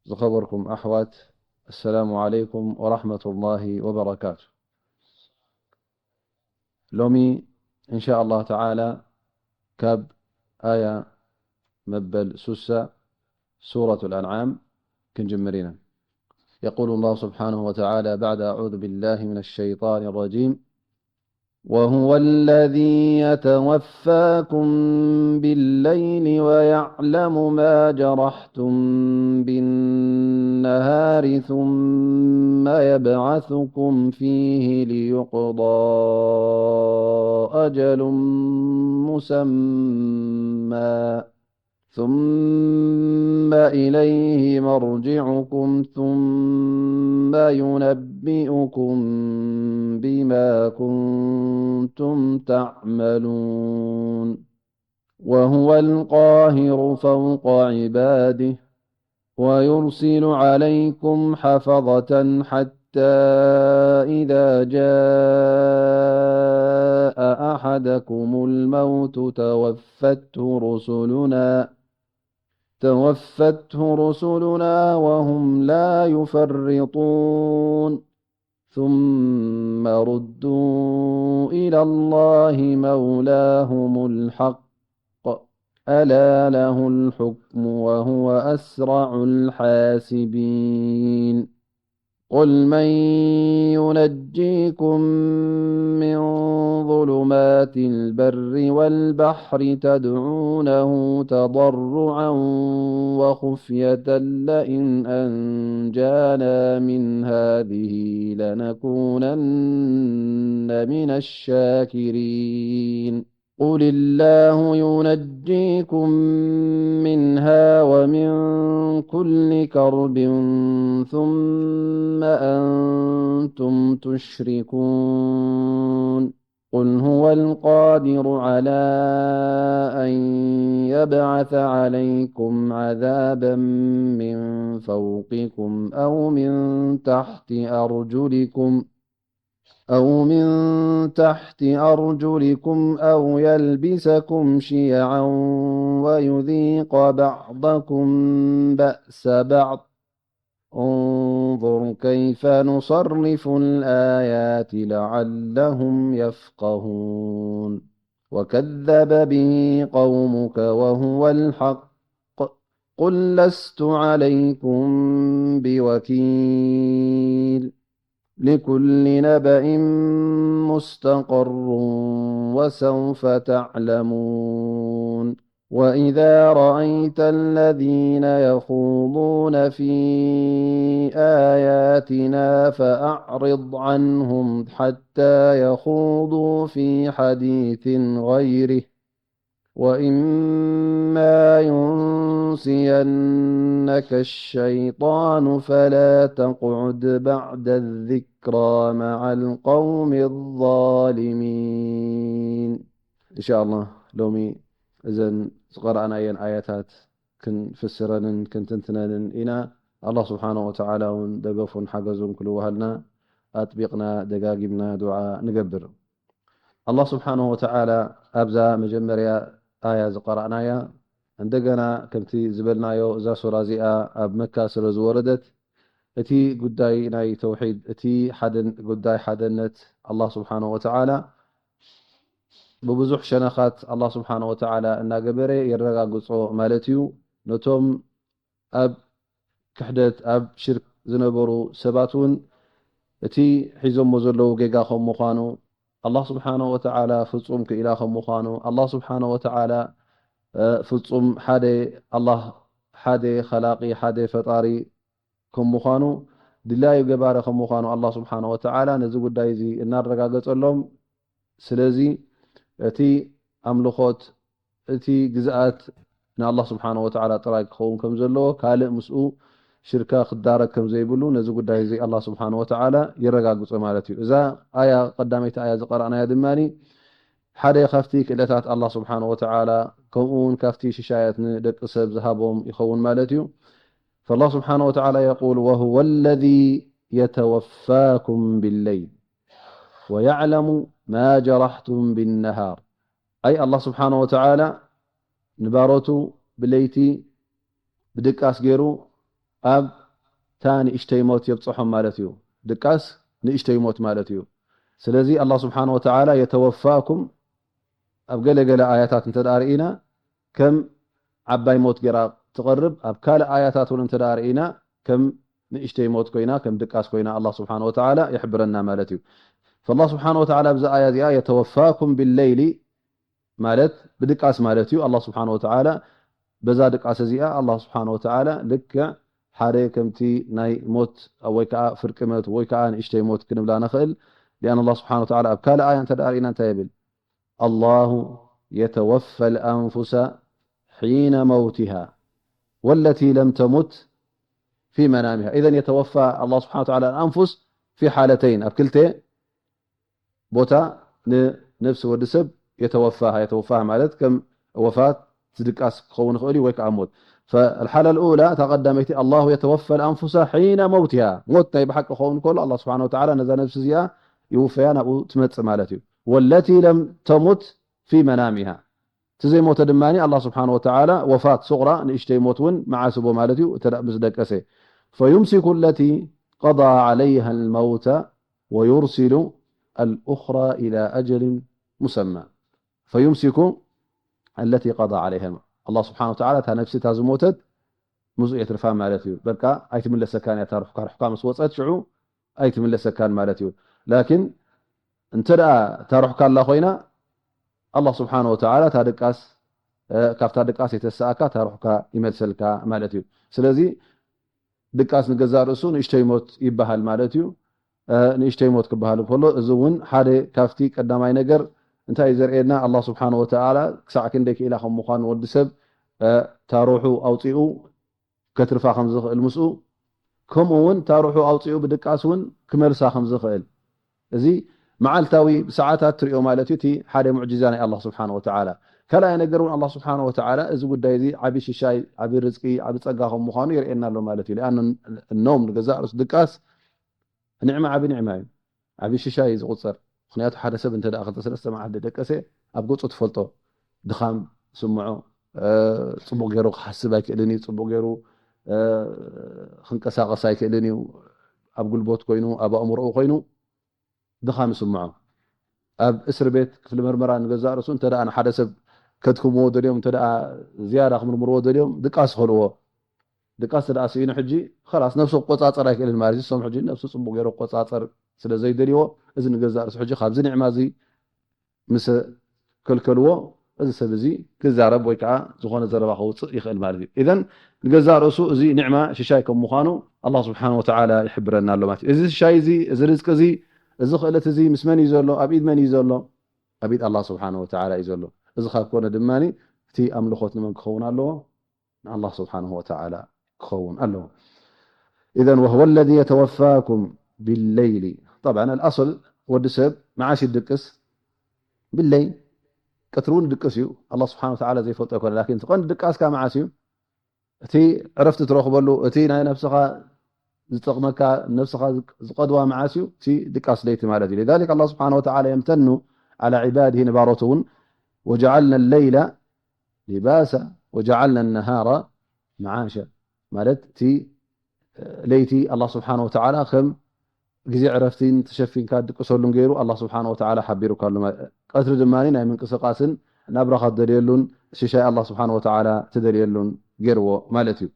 ዝኸበርኩም ኣሕዋት፣ ኣሰላሙ ዓለይኩም ወራሕመቱላሂ ወበረካቱ። ሎሚ እንሻ ኣላህ ተዓላ ካብ ኣያ መበል ሱሳ ሱረቱል ኣንዓም ክንጅምር ኢና። يقول الله سبحانه وتعالى بعد أعوذ بالله من الشيطان الرجيم. وهو الذي يتوفاكم بالليل ويعلم ما جرحتم بالنهار ثم يبعثكم فيه ليقضى أجل مسمى ثم إليه مرجعكم ثم ينبئكم بما كنتم تعملون. وهو القاهر فوق عباده ويرسل عليكم حفظة حتى إذا جاء أحدكم الموت توفته رسلنا توفته رسلنا وهم لا يفرطون ثم ردوا إلى الله مولاهم الحق ألا له الحكم وهو أسرع الحاسبين. قل من ينجيكم من ظلمات البر والبحر تدعونه تضرعا وخفية لئن أنجانا من هذه لنكونن من الشاكرين. قل الله ينجيكم منها ومن كل كرب ثم أنتم تشركون. قل هو القادر على أن يبعث عليكم عذابا من فوقكم أو من تحت أرجلكم أو من تحت أرجلكم أو يلبسكم شيعا ويذيق بعضكم بأس بعض. انظر كيف نصرف الآيات لعلهم يفقهون. وكذب به قومك وهو الحق. قل لست عليكم بوكيل. لكل نبأ مستقر وسوف تعلمون. وإذا رأيت الذين يخوضون في آياتنا فأعرض عنهم حتى يخوضوا في حديث غيره وإما ينسينك الشيطان فلا تقعد بعد الذكرى مع القوم الظالمين. إن شاء الله ሎሚ እዘን ዝቐረኣናየን ኣያታት ክንፍስረንን ክንትንትነንን ኢና። ኣላህ ስብሓነሁ ወተዓላ እውን ደገፉን ሓገዙን ክልውሃልና ኣጥቢቕና ደጋጊምና ዱዓ ንገብር። ኣላህ ስብሓነሁ ወተዓላ ኣብዛ መጀመርያ ኣያ ዝቐራእናያ እንደገና ከምቲ ዝበልናዮ እዛ ሱራ እዚኣ ኣብ መካ ስለ ዝወረደት እቲ ጉዳይ ናይ ተውሒድ፣ እቲ ሓደን-፣ ጉዳይ ሓደነት ኣላህ ስብሓነሁ ወተዓላ ብብዙሕ ሸነኻት ኣላህ ስብሓነሁ ወተዓላ እናገበረ የረጋግጾ ማለት እዩ። ነቶም ኣብ ክሕደት፣ ኣብ ሽርክ ዝነበሩ ሰባት እውን እቲ ሒዞሞ ዘለዉ ጌጋ ከም ምዃኑ፣ ኣላህ ስብሓነሁ ወተዓላ ፍጹም ክኢላ ከም ምዃኑ፣ ኣላህ ስብሓነሁ ወተዓላ፣ እ፣ ፍጹም ሓደ ኣላህ፣ ሓደ ኸላቒ፣ ሓደ ፈጣሪ ከም ምዃኑ፣ ድላዩ ገባሪ ከም ምዃኑ ኣላህ ስብሓነሁ ወተዓላ ነዚ ጉዳይ እዚ እናረጋገጸሎም፣ ስለዚ እቲ ኣምልኾት፣ እቲ ግዝኣት ንኣላህ ስብሓነሁ ወተዓላ ጥራይ ክኸውን ከም ዘለዎ፣ ካልእ ምስኡ ሽርካ ክዳረግ ከም ዘይብሉ ነዚ ጉዳይ እዚ ኣላህ ስብሓነሁ ወተዓላ የረጋግጾ ማለት እዩ። እዛ ኣያ፣ ቀዳመይቲ ኣያ ዝቐረእናያ ድማ ሓደ ካብቲ ክእለታት ኣላህ ስብሓነሁ ወተዓላ፣ ከምኡ እውን ካብቲ ሽሻያት ንደቂ ሰብ ዝሃቦም ይኸውን ማለት እዩ። فالله سبحانه وتعالى يقول: وهو الذي يتوفاكم بالليل ويعلم ما جرحتم بالنهار. ኣይ ኣላህ ስብሓነሁ ወተዓላ ንባሮቱ ብለይቲ ብድቃስ ገይሩ ኣብታ ንእሽተይ ሞት የብጽሖም ማለት እዩ። ድቃስ ንእሽተይ ሞት ማለት እዩ። ስለዚ ኣላህ ስብሓነ ወተዓላ የተወፋኩም ኣብ ገለ ገለ ኣያታት እንተ ደኣ ርኢና ከም ዓባይ ሞት ገይራ ትቐርብ፣ ኣብ ካልእ ኣያታት እውን እንተ ደኣ ርኢና ከም ንእሽተይ ሞት ኮይና፣ ከም ድቃስ ኮይና ኣላህ ስብሓነ ወተዓላ ይሕብረና ማለት እዩ። ፈላህ ስብሓነ ወተዓላ ኣብዚ ኣያ እዚኣ የተወፋኩም ቢለይሊ ማለት ብድቃስ ማለት እዩ። ኣላህ ስብሓነ ወተዓላ በዛ ድቃስ እዚኣ ኣላህ ስብሓነ ወተዓላ ልክዕ ሓደ ከምቲ ናይ ሞት ወይ ከዓ ፍርቂ ሞት ወይ ከዓ ንእሽተይ ሞት ክንብላ ንኽእል። ሊኣን ኣላህ ስብሓነ ወተዓላ ኣብ ካልእ ኣያ እንተ ደኣ ርኢና እንታይ ይብል? ኣላሁ የተወፈ ልኣንፉሰ ሒነ መውቲሃ ወለቲ ለም ተሙት ፊ መናሚሃ። ኢዘን የተወፋ ኣላህ ስብሓነ ወተዓላ ኣንፉስ ፊ ሓለተይን፣ ኣብ ክልተ ቦታ ንነፍሲ ወዲ ሰብ የተወፋሃ፣ የተወፋሃ ማለት ከም ወፋት ዝድቃስ ክኸውን ይኽእል እዩ ወይ ከዓ ሞት። ፈልሓላ ልኡላ እታ ቀዳመይቲ ኣላሁ የተወፈ ልኣንፉሳ ሒነ መውቲሃ፣ ሞት ናይ ብሓቂ ክኸውን ከሎ ኣላህ ስብሓነ ወተዓላ ነዛ ነፍሲ እዚኣ ይውፈያ፣ ናብኡ ትመጽእ ማለት እዩ። ወለቲ ለም ተሙት ፊ መናሚሃ፣ እቲ ዘይሞተ ድማ ኣላህ ስብሓነ ወተዓላ ወፋት ሱቕራ ንእሽተይ ሞት እውን መዓስ ህቦ ማለት እዩ። እተ ምስ ደቀሰ ፈዩምሲኩ ለቲ ቀዳ ዓለይሃ ልመውተ ወዩርሲሉ ኣልኡኽራ ኢላ ኣጀልን ሙሰማ። ፈዩምሲኩ ኣለቲ ቀዳ ዓለይሃ፣ ኣላህ ስብሓነ ወተዓላ እታ ነፍሲ እታ ዝሞተት ምስኡ የትርፋ ማለት እዩ። በቃ ኣይትምለሰካን እያ እታ ሩሕካ፣ ሩሕካ ምስ ወፀት ሽዑ ኣይትምለሰካን ማለት እዩ። ላኪን እንተ ደኣ እታ ሩሕካ ኣላ ኮይና ኣላህ ስብሓነ ወተዓላ እታ ድቃስ፣ እ፣ ካብታ ድቃስ የተሰኣካ እታ ሩሕካ ይመልሰልካ ማለት እዩ። ስለዚ ድቃስ ንገዛእ ርእሱ ንእሽተይ ሞት ይበሃል ማለት እዩ። እ፣ ንእሽተይ ሞት ክበሃል እንከሎ እዚ እውን ሓደ ካብቲ ቀዳማይ ነገር እንታይ እዩ ዘርእየና? ኣላህ ስብሓነ ወተዓላ ክሳዕ ክንደይ ክኢላ ከም ምዃኑ ወዲ ሰብ፣ እ፣ እታ ሩሑ ኣውፂኡ ከትርፋ ከም ዝኽእል ምስኡ፣ ከምኡ እውን እታ ሩሑ ኣውፂኡ ብድቃስ እውን ክመልሳ ከም ዝኽእል፣ እዚ መዓልታዊ ብሰዓታት ትሪኦ ማለት እዩ። እቲ ሓደ ሙዕጂዛ ናይ ኣላህ ስብሓነ ወተዓላ። ካልኣይ ነገር እውን ኣላህ ስብሓነ ወተዓላ እዚ ጉዳይ እዚ ዓቢ ሽሻይ፣ ዓቢ ርዝቂ፣ ዓቢ ጸጋ ከም ምዃኑ የርእየና ኣሎ ማለት እዩ። ሊኣን እኖም ንገዛእ ርእሱ ድቃስ ኒዕማ፣ ዓቢ ኒዕማ እዩ። ዓቢ ሽሻይ እዩ ዝቑጸር። ምኽንያቱ ሓደ ሰብ እንተ ደኣ ክልተ ሰለስተ መዓልቲ ደቀሰ፣ ኣብ ገጹ ትፈልጦ። ድኻም ስምዖ፣ እ፣ ጽቡቕ ገይሩ ክሓስብ ኣይክእልን እዩ። ጽቡቕ ገይሩ፣ እ፣ ክንቀሳቐስ ኣይክእልን እዩ። ኣብ ጉልበት ኮይኑ፣ ኣብ ኣእምሮኡ ኮይኑ ድኻም ይስምዖ። ኣብ እስር ቤት ክፍሊ ምርመራ ንገዛእ ርእሱ እንተ ደኣ ንሓደ ሰብ ከድክምዎ ደልዮም፣ እንተ ደኣ ዝያዳ ክምርምርዎ ደልዮም፣ ድቃስ ይኸልዎ። ድቃስ እንተ ደኣ ስኢኑ ሕጂ፣ ኸላስ ነብሱ ክቆጻጸር ኣይክእልን ማለት እዩ። እሶም ሕጂ ነብሱ ጽቡቕ ገይሩ ክቆጻጸር ስለ ዘይደልይዎ፣ እዚ ንገዛእ ርእሱ ሕጂ ካብዚ ኒዕማ እዚ ምስ ከልከልዎ፣ እዚ ሰብ እዚ ክዛረብ ወይ ከዓ ዝኾነ ዘረባ ከውፅእ ይኽእል ማለት እዩ። ኢዘን ንገዛእ ርእሱ እዚ ኒዕማ ሽሻይ ከም ምዃኑ ኣላህ ስብሓነ ወተዓላ ይሕብረና ኣሎ ማለት እዩ። እዚ ሽሻይ እዚ፣ እዚ ርዝቂ እዚ፣ እዚ ክእለት እዚ ምስ መን እዩ ዘሎ? ኣብ ኢድ መን እዩ ዘሎ? ኣብ ኢድ ኣላህ ስብሓነ ወተዓላ እዩ ዘሎ። እዚ ካብ ኮነ ድማ እቲ ኣምልኾት ንመን ክኸውን ኣለዎ? ንኣላህ ስብሓነሁ ወተዓላ ክኸውን ኣለዎ። ኢዘን ወሁወ ለዚ የተወፋኩም ቢለይሊ። ጠብዓን ኣልኣስል ወዲ ሰብ መዓስ ይድቅስ? ብለይ። ቀትሪ እውን ይድቅስ እዩ። ኣላህ ስብሓነሁ ወተዓላ ዘይፈልጦ ኣይኮነ። ላኪን እቲ ቀንዲ ድቃስካ መዓስ እዩ? እቲ ዕረፍቲ ትረኽበሉ፣ እቲ ናይ ነብስኻ ዝጠቕመካ፣ ነብስኻ ዝቀድዋ መዓስ እዩ? እቲ ድቃስ ለይቲ ማለት እዩ። ሊዛሊክ ኣላህ ስብሓነሁ ወተዓላ የምተኑ ዓላ ዒባድሂ፣ ንባሮቱ እውን ወጀዓልና ለይላ ሊባሳ ወጀዓልና ነሃራ መዓሻ፣ ማለት እቲ ለይቲ ኣላህ ስብሓነ ወተዓላ ከም ግዜ ዕረፍቲን ተሸፊንካ ትድቅሰሉን ገይሩ ኣላህ ስብሓነ ወተዓላ ሓቢሩካ ኣሎ ማለት እዩ። ቀትሪ ድማ ናይ ምንቅስቃስን ናብራኻ ትደልየሉን ሽሻይ ኣላህ ስብሓነ ወተዓላ ትደልየሉን ገይርዎ ማለት እዩ።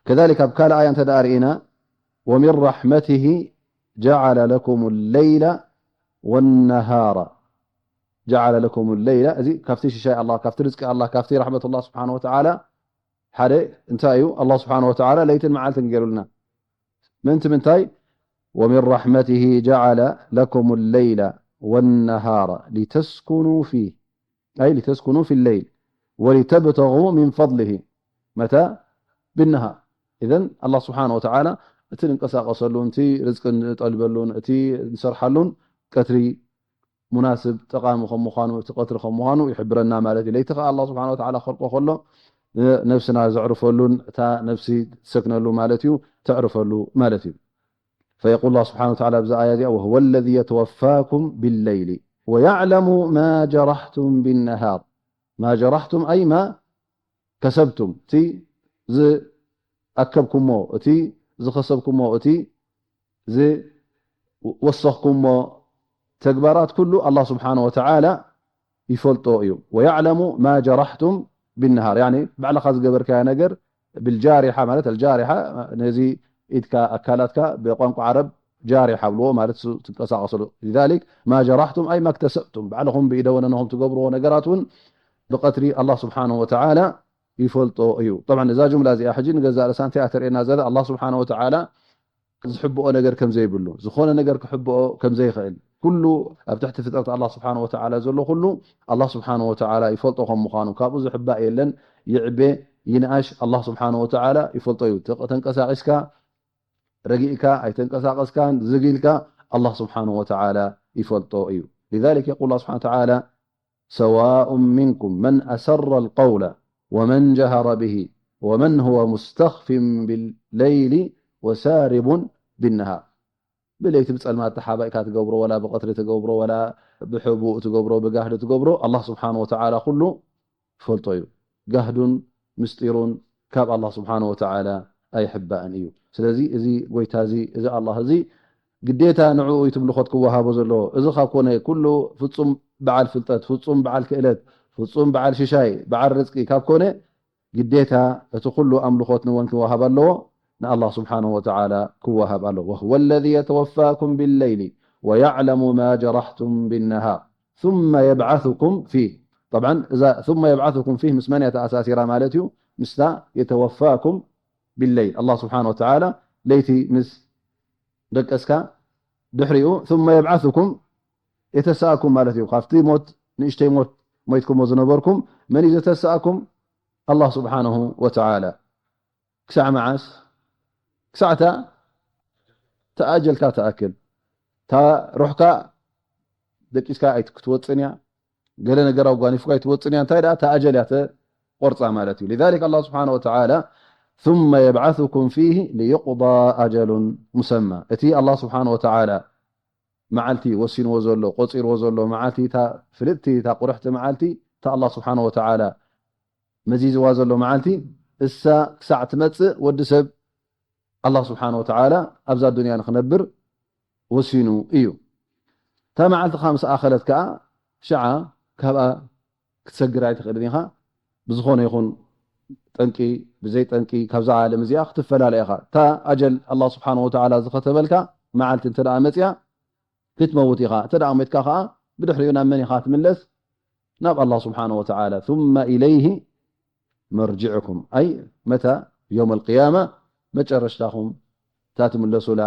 ከዛሊክ ኣብ ካልእ ኣያ እንተ ደኣ ርኢና፣ ወሚን ራሕመቲሂ ጀዓለ ለኩም ለይላ ወነሃራ። ጀዓለ ለኩም ለይላ፣ እዚ ካብቲ ሽሻይ ኣላህ፣ ካብቲ ርዝቂ ኣላህ፣ ካብቲ ራሕመት ኣላህ ስብሓነ ወተዓላ ሓደ እንታይ እዩ? ኣላህ ስብሓነ ወተዓላ ለይትን መዓልትን ገይሩልና። ምንቲ ምንታይ? ወሚን ራሕመቲሂ ጀዓለ ለኩም ለይላ ወነሃራ ሊተስኩኑ ፊህ፣ ኣይ ሊተስኩኑ ፊ ለይል ወሊተብተጉ ሚን ፈድሊሂ መታ ቢነሃር። ኢዘን ኣላህ ስብሓነ ወተዓላ እቲ ንንቀሳቀሰሉን እቲ ርዝቂ ንጠልበሉን እቲ ንሰርሓሉን ቀትሪ ሙናስብ ጠቓሚ ከም ምዃኑ፣ እቲ ቀትሪ ከም ምዃኑ ይሕብረና ማለት እዩ። ለይቲ ከኣ ኣላህ ስብሓነ ወተዓላ ክኸልቆ ከሎ ንነብስና ዘዕርፈሉን እታ ነብሲ ትሰክነሉ ማለት እዩ፣ ተዕርፈሉ ማለት እዩ። ፈየቁል ኣላህ ስብሓነ ወተዓላ ኣብዚ ኣያ እዚኣ፣ ወሁወ ለዚ የተወፋኩም ቢለይሊ ወየዕለሙ ማ ጀራሕቱም ቢነሃር። ማ ጀራሕቱም ኣይ ማ ከሰብቱም፣ እቲ ዝ-፣ ዝኣከብኩሞ፣ እቲ ዝኸሰብኩሞ፣ እቲ ዝወሰኽኩሞ ተግባራት ኩሉ ኣላህ ስብሓነ ወተዓላ ይፈልጦ እዩ። ወየዕለሙ ማ ጀራሕቱም ቢነሃር፣ ያኒ ባዕልኻ ዝገበርካዮ ነገር ብልጃሪሓ ማለት ኣልጃሪሓ ነዚ ኢድካ ኣካላትካ ብቋንቋ ዓረብ ጃሪሓ ብልዎ ማለት እሱ ትንቀሳቐስሉ። ሊዛሊክ ማ ጀራሕቱም ኣይ ማክተሰብቱም ባዕልኹም ብኢደ ወነነኹም ትገብርዎ ነገራት እውን ብቐትሪ ኣላህ ስብሓነሁ ወተዓላ ይፈልጦ እዩ። ጠብዓን እዛ ጁምላ እዚኣ ሕጂ ንገዛእ ርእሳ እንታይ እያ ተርእየና ዘላ? ኣላህ ስብሓነሁ ወተዓላ ዝሕብኦ ነገር ከም ዘይብሉ፣ ዝኾነ ነገር ክሕብኦ ከም ዘይኽእል፣ ኩሉ ኣብ ትሕቲ ፍጥረት ኣላህ ስብሓነሁ ወተዓላ ዘሎ ኩሉ ኣላህ ስብሓነሁ ወተዓላ ይፈልጦ ከም ምዃኑ፣ ካብኡ ዝሕባእ የለን። ይዕበ ይንኣሽ ኣላህ ስብሓነሁ ወተዓላ ይፈልጦ እዩ። ተንቀሳቒስካ ረጊእካ ኣይተንቀሳቐስካን ዝግ ኢልካ ኣላህ ስብሓነሁ ወተዓላ ይፈልጦ እዩ። لذلك يقول الله سبحانه وتعالى سواء منكم من أسر القول ومن جهر به ومن هو مستخف بالليل وسارب بالنهار። ብለይቲ ብጸልማት ተሓባእካ ትገብሮ፣ ወላ ብቐትሪ ትገብሮ፣ ወላ ብሕቡእ ትገብሮ፣ ብጋህዲ ትገብሮ፣ ኣላህ ስብሓነሁ ወተዓላ ኩሉ ይፈልጦ እዩ። ጋህዱን ምስጢሩን ካብ ኣላህ ስብሓነሁ ወተዓላ ኣይሕባእን እዩ። ስለዚ እዚ ጎይታ እዚ፣ እዚ ኣላህ እዚ ግዴታ ንዕኡ እዩ እቲ ኣምልኾት ክወሃቦ ዘለዎ። እዚ ካብ ኮነ ኩሉ ፍጹም በዓል ፍልጠት፣ ፍጹም በዓል ክእለት፣ ፍጹም በዓል ሽሻይ፣ በዓል ርዝቂ ካብ ኮነ ግዴታ እቲ ኩሉ ኣምልኾት ንመን ክወሃብ ኣለዎ? ንኣላህ ስብሓነሁ ወተዓላ ክወሃብ ኣለዎ። وهو الذي يتوفاكم بالليل ويعلم ما جرحتم بالنهار ثم يبعثكم فيه። ጠብዓን እዛ ثم يبعثكم فيه ምስ መን እያ ተኣሳሲራ ማለት እዩ? ምስታ የተወፋኩም ቢለይል፣ ኣላህ ስብሓነሁ ወተዓላ ለይቲ ምስ ደቀስካ ድሕሪኡ ثم يبعثكم የተስኣኩም ማለት እዩ። ካብቲ ሞት ንእሽተይ ሞት ሞይትኩሞ ዝነበርኩም መን እዩ ዘተስኣኩም? ኣላህ ስብሓነሁ ወተዓላ። ክሳዕ መዓስ? ክሳዕታ ተኣጀልካ ትኣክል። እታ ሩሕካ ደቂስካ ኣይት-፣ ክትወፅን እያ። ገለ ነገር ኣጓኒፍካ ኣይትወፅን እያ። እንታይ ደኣ? እታ ኣጀል እያ ተቆርፃ ማለት እዩ። لذلك الله سبحانه وتعالى ثم يبعثكم فيه ليقضى أجل مسمى። እቲ ኣላህ ስብሓነ ወተዓላ መዓልቲ ወሲንዎ ዘሎ፣ ቆፂርዎ ዘሎ መዓልቲ፣ እታ ፍልጥቲ፣ እታ ቁርሕቲ መዓልቲ፣ እታ ኣላህ ስብሓነ ወተዓላ መዚዝዋ ዘሎ መዓልቲ፣ እሳ ክሳዕ ትመጽእ ወዲ ሰብ ኣላህ ስብሓነ ወተዓላ ኣብዛ ዱንያ ንኽነብር ወሲኑ እዩ። እታ መዓልትኻ ምስ ኣኸለት ከኣ ሽዓ ካብኣ ክትሰግር ኣይትኽእልን ኢኻ። ብዝኾነ ይኹን ጠንቂ፣ ብዘይ ጠንቂ ካብዛ ዓለም እዚኣ ክትፈላለ ኢኻ። እታ ኣጀል ኣላህ ስብሓነ ወተዓላ ዝኸተበልካ መዓልቲ እንተ ደኣ መጽያ ክትመውት ኢኻ። እንተ ደኣ ሞይትካ ከኣ ብድሕሪኡ ናብ መን ኢኻ ትምለስ? ናብ ኣላህ ስብሓነ ወተዓላ። ثم إليه مرجعكم أي متى؟ يوم القيامة። መጨረሽታኹም እታ ትምለሱላ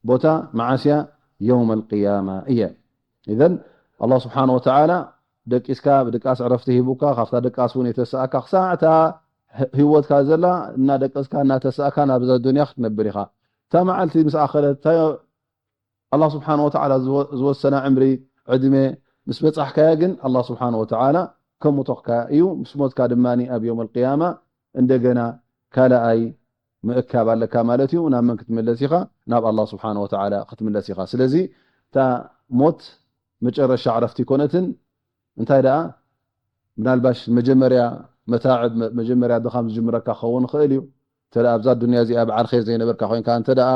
ቦታ መዓስ እያ? የውመል ቅያማ እየ። ኢዘን ኣላህ ስብሓነ ወተዓላ ደቂስካ ብድቃስ ዕረፍቲ ሂቡካ፣ ካብታ ድቃስ እውን የተስኣካ ክሳዕ እታ ህይወትካ ዘላ እናደቀስካ እናተስኣካ ናብዛ ዱንያ ክትነብር ኢኻ። እታ መዓልቲ ምስ ኣኸለት፣ እታ ኣላህ ስብሓነ ወተዓላ ዝወ-፣ ዝወሰና ዕምሪ፣ ዕድመ፣ ምስ በጻሕካያ ግን ኣላህ ስብሓነ ወተዓላ ከሙቶኽካ እዩ። ምስ ሞትካ ድማ ኣብ የውመል ቅያማ እንደገና ካልኣይ ምእካብ ኣለካ ማለት እዩ። ናብ መን ክትምለስ ኢኻ? ናብ ኣላህ ስብሓነ ወተዓላ ክትምለስ ኢኻ። ስለዚ እታ ሞት መጨረሻ ዕረፍቲ ኣይኮነትን። እንታይ ደኣ፣ ምናልባሽ መጀመርያ መታዕብ፣ መ-፣ መጀመርያ ድኻም ዝጅምረካ ክኸውን ይኽእል እዩ። እንተ ደኣ ኣብዛ ዱንያ እዚኣ በዓል ኸይር ዘይነበርካ ኮይንካ፣ እንተ ደኣ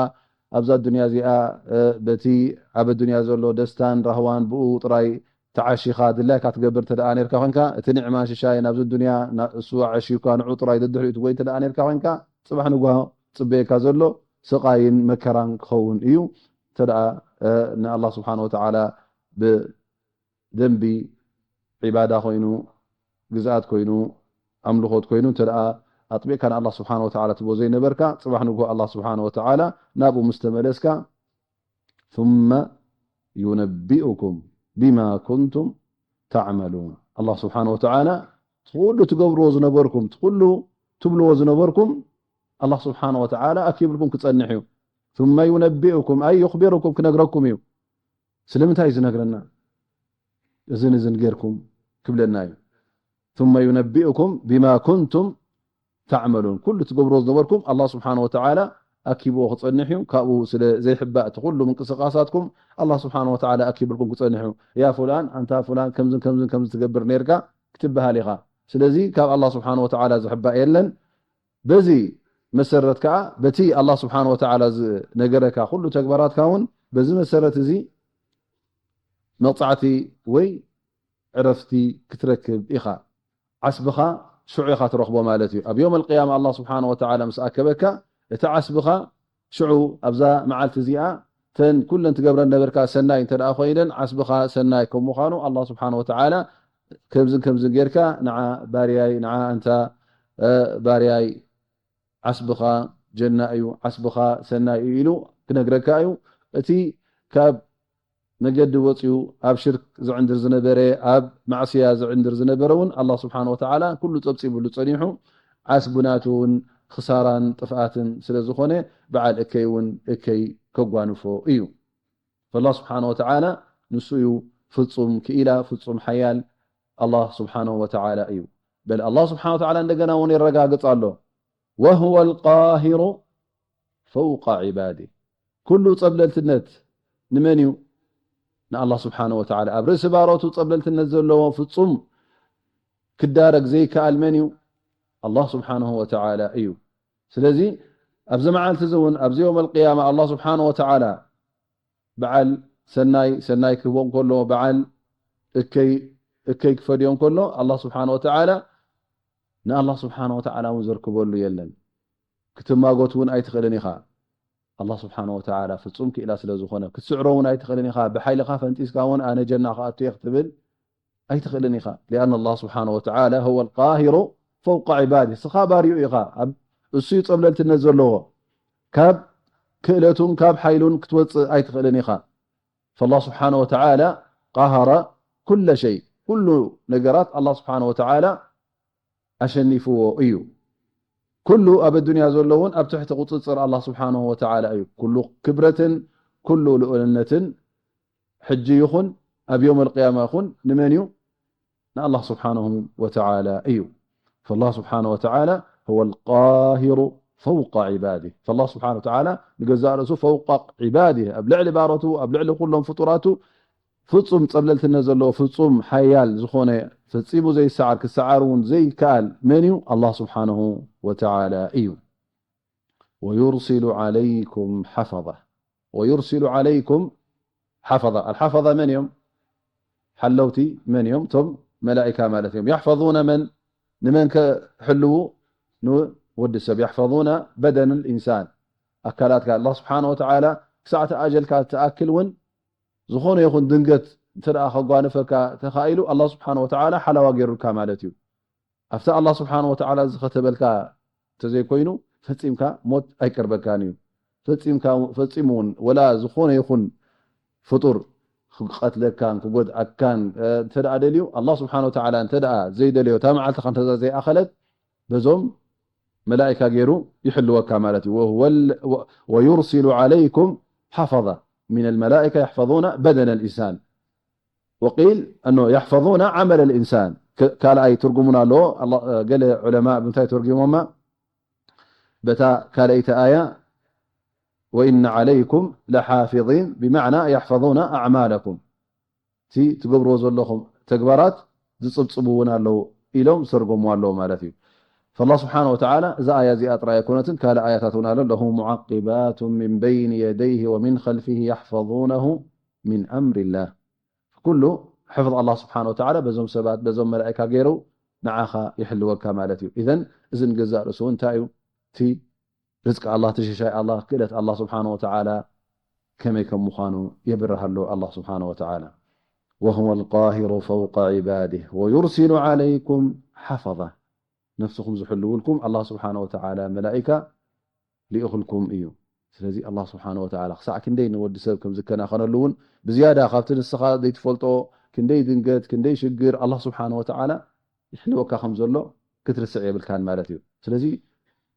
ኣብዛ ዱንያ እዚኣ፣ እ፣ በቲ ኣብ ኣዱንያ ዘሎ ደስታን ራህዋን ብኡ ጥራይ ተዓሺኻ ድላይካ ትገብር እንተ ደኣ ኔርካ ኮይንካ፣ እቲ ኒዕማን ሽሻይን ኣብዚ ዱንያ ና-፣ እሱ ኣዕሽዩካ ንዑ ጥራይ ደድሕሪኡ ትጎይ እንተ ደኣ ኔርካ ኮይንካ፣ ጽባሕ ንግሆ ጽበየካ ዘሎ ስቓይን መከራን ክኸውን እዩ። እንተ ደኣ፣ እ፣ ንኣላህ ስብሓነ ወተዓላ ብ-፣ ደንቢ ዒባዳ ኮይኑ፣ ግዝኣት ኮይኑ፣ ኣምልኾት ኮይኑ፣ እንተ ደኣ ኣጥቢቕካ ንኣላህ ስብሓነ ወተዓላ ትቦ ዘይነበርካ፣ ጽባሕ ንግሆ ኣላህ ስብሓነ ወተዓላ ናብኡ ምስ ተመለስካ፣ ثم ينبئكم بما كنتم تعملون። ኣላህ ስብሓነ ወተዓላ እቲ ኩሉ ትገብርዎ ዝነበርኩም፣ እቲ ኩሉ ትብልዎ ዝነበርኩም፣ ኣላህ ስብሓነ ወተዓላ ኣኪብልኩም ክጸንሕ እዩ። ثم ينبئكم أي يخبركم ክነግረኩም እዩ። ስለምንታይ እዩ ዝነግረና? እዝን እዝን ጌርኩም ክብለና እዩ። ثم ينبئكم بما كنتم تعملون። ኩሉ ትገብርዎ ዝነበርኩም ኣላህ ስብሓነ ወተዓላ ኣኪብዎ ክጸንሕ እዩ። ካብኡ ስለ ዘይሕባእ እቲ ኩሉ ምንቅስቓሳትኩም ኣላህ ስብሓነ ወተዓላ ኣኪብልኩም ክጸንሕ እዩ። ያ ፉላን፣ ኣንታ ፉላን፣ ከምዝን ከምዝን ከምዚ ትገብር ኔርካ ክትበሃል ኢኻ። ስለዚ ካብ ኣላህ ስብሓነ ወተዓላ ዝሕባእ የለን። በዚ መሰረት ከኣ በቲ ኣላህ ስብሓን ወተዓላ ዝነገረካ ኩሉ ተግባራትካ እውን በዚ መሰረት እዚ መቕጻዕቲ ወይ ዕረፍቲ ክትረክብ ኢኻ። ዓስብኻ ሽዑ ኢኻ ትረኽቦ ማለት እዩ። ኣብ ዮም ኣልቅያማ ኣላህ ስብሓን ወተዓላ ምስ ኣከበካ እቲ ዓስብኻ ሽዑ ኣብዛ መዓልቲ እዚኣ ተን ኩለን ትገብረን ነበርካ ሰናይ እንተ ደኣ ኮይነን ዓስብኻ ሰናይ ከም ምዃኑ ኣላህ ስብሓን ወተዓላ ከምዝን ከምዝን ጌርካ ንዓ ባርያይ ንዓ ኣንታ ባርያይ ዓስብኻ ጀና እዩ፣ ዓስብኻ ሰናይ እዩ ኢሉ ክነግረካ እዩ። እቲ ካብ መገዲ ወፂኡ ኣብ ሽርክ ዝዕንድር ዝነበረ፣ ኣብ ማዕስያ ዝዕንድር ዝነበረ እውን ኣላህ ስብሓን ወተዓላ ኩሉ ፀብፂብሉ ፀኒሑ ዓስቡ ናቱ እውን ክሳራን ጥፍኣትን ስለ ዝኾነ በዓል እከይ እውን እከይ ከጓንፎ እዩ። ፈላህ ስብሓን ወተዓላ ንሱ እዩ ፍፁም ክኢላ ፍፁም ሓያል ኣላህ ስብሓን ወተዓላ እዩ። በል ኣላህ ስብሓን ወተዓላ እንደገና እውን የረጋግፅ ኣሎ وهو القاهر فوق عباده ኩሉ ጸብለልትነት ንመን እዩ? ንኣላህ ስብሓንሁ ወተዓላ። ኣብ ርእሲ ባሮቱ ጸብለልትነት ዘለዎ ፍጹም ክዳረግ ዘይከኣል መን እዩ? ኣላህ ስብሓንሁ ወተዓላ እዩ። ስለዚ ኣብዚ መዓልቲ እዚ እውን ኣብዚ የውመል ቅያማ ኣላህ ስብሓንሁ ወተዓላ በዓል ሰናይ ሰናይ ክህቦ እንከሎ በዓል እከይ እከይ ክፈድዮ እንከሎ ኣላህ ስብሓንሁ ወተዓላ ንኣላህ ስብሓንሁ ወተዓላ እውን ዘርክበሉ የለን። ክትማጎት እውን ኣይትኽእልን ኢኻ። ኣላህ ስብሓንሁ ወተዓላ ፍጹም ክኢላ ስለ ዝኾነ ክትስዕሮ እውን ኣይትኽእልን ኢኻ። ብሓይልኻ ፈንጢስካ እውን ኣነ ጀና ክኣቱ እየ ክትብል ኣይትኽእልን ኢኻ። ሊኣን ኣላህ ስብሓንሁ ወተዓላ ሁወ ልቃሂሩ ፈውቀ ዒባዲ። እስኻ ባርዩ ኢኻ። ኣብ እሱ እዩ ጸብለልትነት ዘለዎ። ካብ ክእለቱን ካብ ሓይሉን ክትወጽእ ኣይትኽእልን ኢኻ። ፈላህ ስብሓንሁ ወተዓላ ቃሃረ ኩለ ሸይ። ኩሉ ነገራት ኣላህ ስብሓንሁ ወተዓላ ኣሸኒፍዎ እዩ። ኩሉ ኣብ ኣዱንያ ዘሎ እውን ኣብ ትሕቲ ቁጽጽር ኣላህ ስብሓንሁ ወተዓላ እዩ። ኩሉ ክብረትን ኩሉ ልኡልነትን ሕጂ ይኹን ኣብ የውመል ቅያማ ይኹን ንመን እዩ? ንኣላህ ስብሓንሁ ወተዓላ እዩ። ፈላህ ስብሓንሁ ወተዓላ ሁወ ልቃሂሩ ፈውቀ ዒባዲህ። ፈላህ ስብሓንሁ ወተዓላ ንገዛእ ርእሱ ፈውቀ ዒባዲህ፣ ኣብ ልዕሊ ባሮቱ፣ ኣብ ልዕሊ ኩሎም ፍጡራቱ ፍጹም ጸብለልትነት ዘለዎ ፍጹም ሓያል ዝኾነ ፈጺሙ ዘይሰዓር ክሰዓር እውን ዘይከኣል መን እዩ? ኣላህ ስብሓንሁ ወተዓላ እዩ። ወዩርሲሉ ዓለይኩም ሓፈዛ። ወዩርሲሉ ዓለይኩም ሓፈዛ። ኣልሓፈዛ መን እዮም? ሓለውቲ መን እዮም? እቶም መላኢካ ማለት እዮም። ያሕፈዙነ መን? ንመን ከሕልዉ? ንወዲ ሰብ። ያሕፈዙነ በደን ልኢንሳን። ኣካላትካ ኣላህ ስብሓንሁ ወተዓላ ክሳዕ እቲ ኣጀልካ ትኣክል እውን ዝኾነ ይኹን ድንገት እንተ ደኣ ከጓንፈካ ተኻኢሉ ኣላህ ስብሓንሁ ወተዓላ ሓለዋ ገይሩልካ ማለት እዩ። ኣብቲ ኣላህ ስብሓንሁ ወተዓላ ዝኸተበልካ እንተዘይኮይኑ ፈጺምካ ሞት ኣይቀርበካን እዩ። ፈጺምካ ፈጺሙ እውን ወላ ዝኾነ ይኹን ፍጡር ክቐትለካን ክጎድኣካን እንተ ደኣ ደልዩ ኣላህ ስብሓንሁ ወተዓላ እንተ ደኣ ዘይደለዮ እታ መዓልትኻ እንተ ዘይኣኸለት በዞም መላኢካ ገይሩ ይሕልወካ ማለት እዩ። ወሁወ ል-፣ ወ-፣ ወዩርሲሉ ዓለይኩም ሓፈዛ ሚን ልመላኢካ ያሕፈዙና በደን ልኢንሳን ወቂል ኣኖ ያሕፈዙና ዓመል ልኢንሳን። ክ-፣ ካልኣይ ትርጉሙን ኣለዎ። ኣላ-፣ ገለ ዑለማ ብምንታይ ተርጉሞማ? በታ ካልኣይቲ ኣያ ወኢነ ዓለይኩም ለሓፊዚን ብማዕና ያሕፈዙና ኣዕማለኩም። እቲ ትገብርዎ ዘለኹም ተግባራት ዝጽብጽቡ እውን ኣለዉ ኢሎም ዝተርጎምዋ ኣለዉ ማለት እዩ። ፈላህ ስብሓን ወተዓላ እዛ ኣያ እዚኣ ጥራይ ኣይኮነትን፣ ካልእ ኣያታት እውን ኣሎ። ለሁ ሙዓቂባቱ ምን በይን የደይህ ወምን ኸልፊህ ያሕፈዙነሁ ምን ኣምሪላህ። ኩሉ ሕፍዝ ኣላህ ስብሓን ወተዓላ በዞም ሰባት በዞም መላኢካ ገይሩ ንዓኻ ይሕልወካ ማለት እዩ። ኢዘን እዚ ንገዛእ ርእሱ እውን እንታይ እዩ? እቲ ርዝቂ ኣላህ፣ እቲ ሽሻይ ኣላህ፣ ክእለት ኣላህ ስብሓን ወተዓላ ከመይ ከም ምዃኑ የብርሃሉ ኣላህ ስብሓን ወተዓላ። ወሁወ ልቃሂሩ ፈውቀ ዒባዲህ ወዩርሲሉ ዓለይኩም ሓፈዛ። ነፍስኹም ዝሕልውልኩም ኣላህ ስብሓን ወተዓላ መላኢካ ልኢኹልኩም እዩ። ስለዚ ኣላህ ስብሓን ወተዓላ ክሳዕ ክንደይ ንወዲ ሰብ ከም ዝከናኸነሉ እውን ብዝያዳ ካብቲ ንስኻ ዘይትፈልጦ ክንደይ ድንገት፣ ክንደይ ሽግር ኣላህ ስብሓን ወተዓላ ይሕልወካ ከም ዘሎ ክትርስዕ የብልካን ማለት እዩ። ስለዚ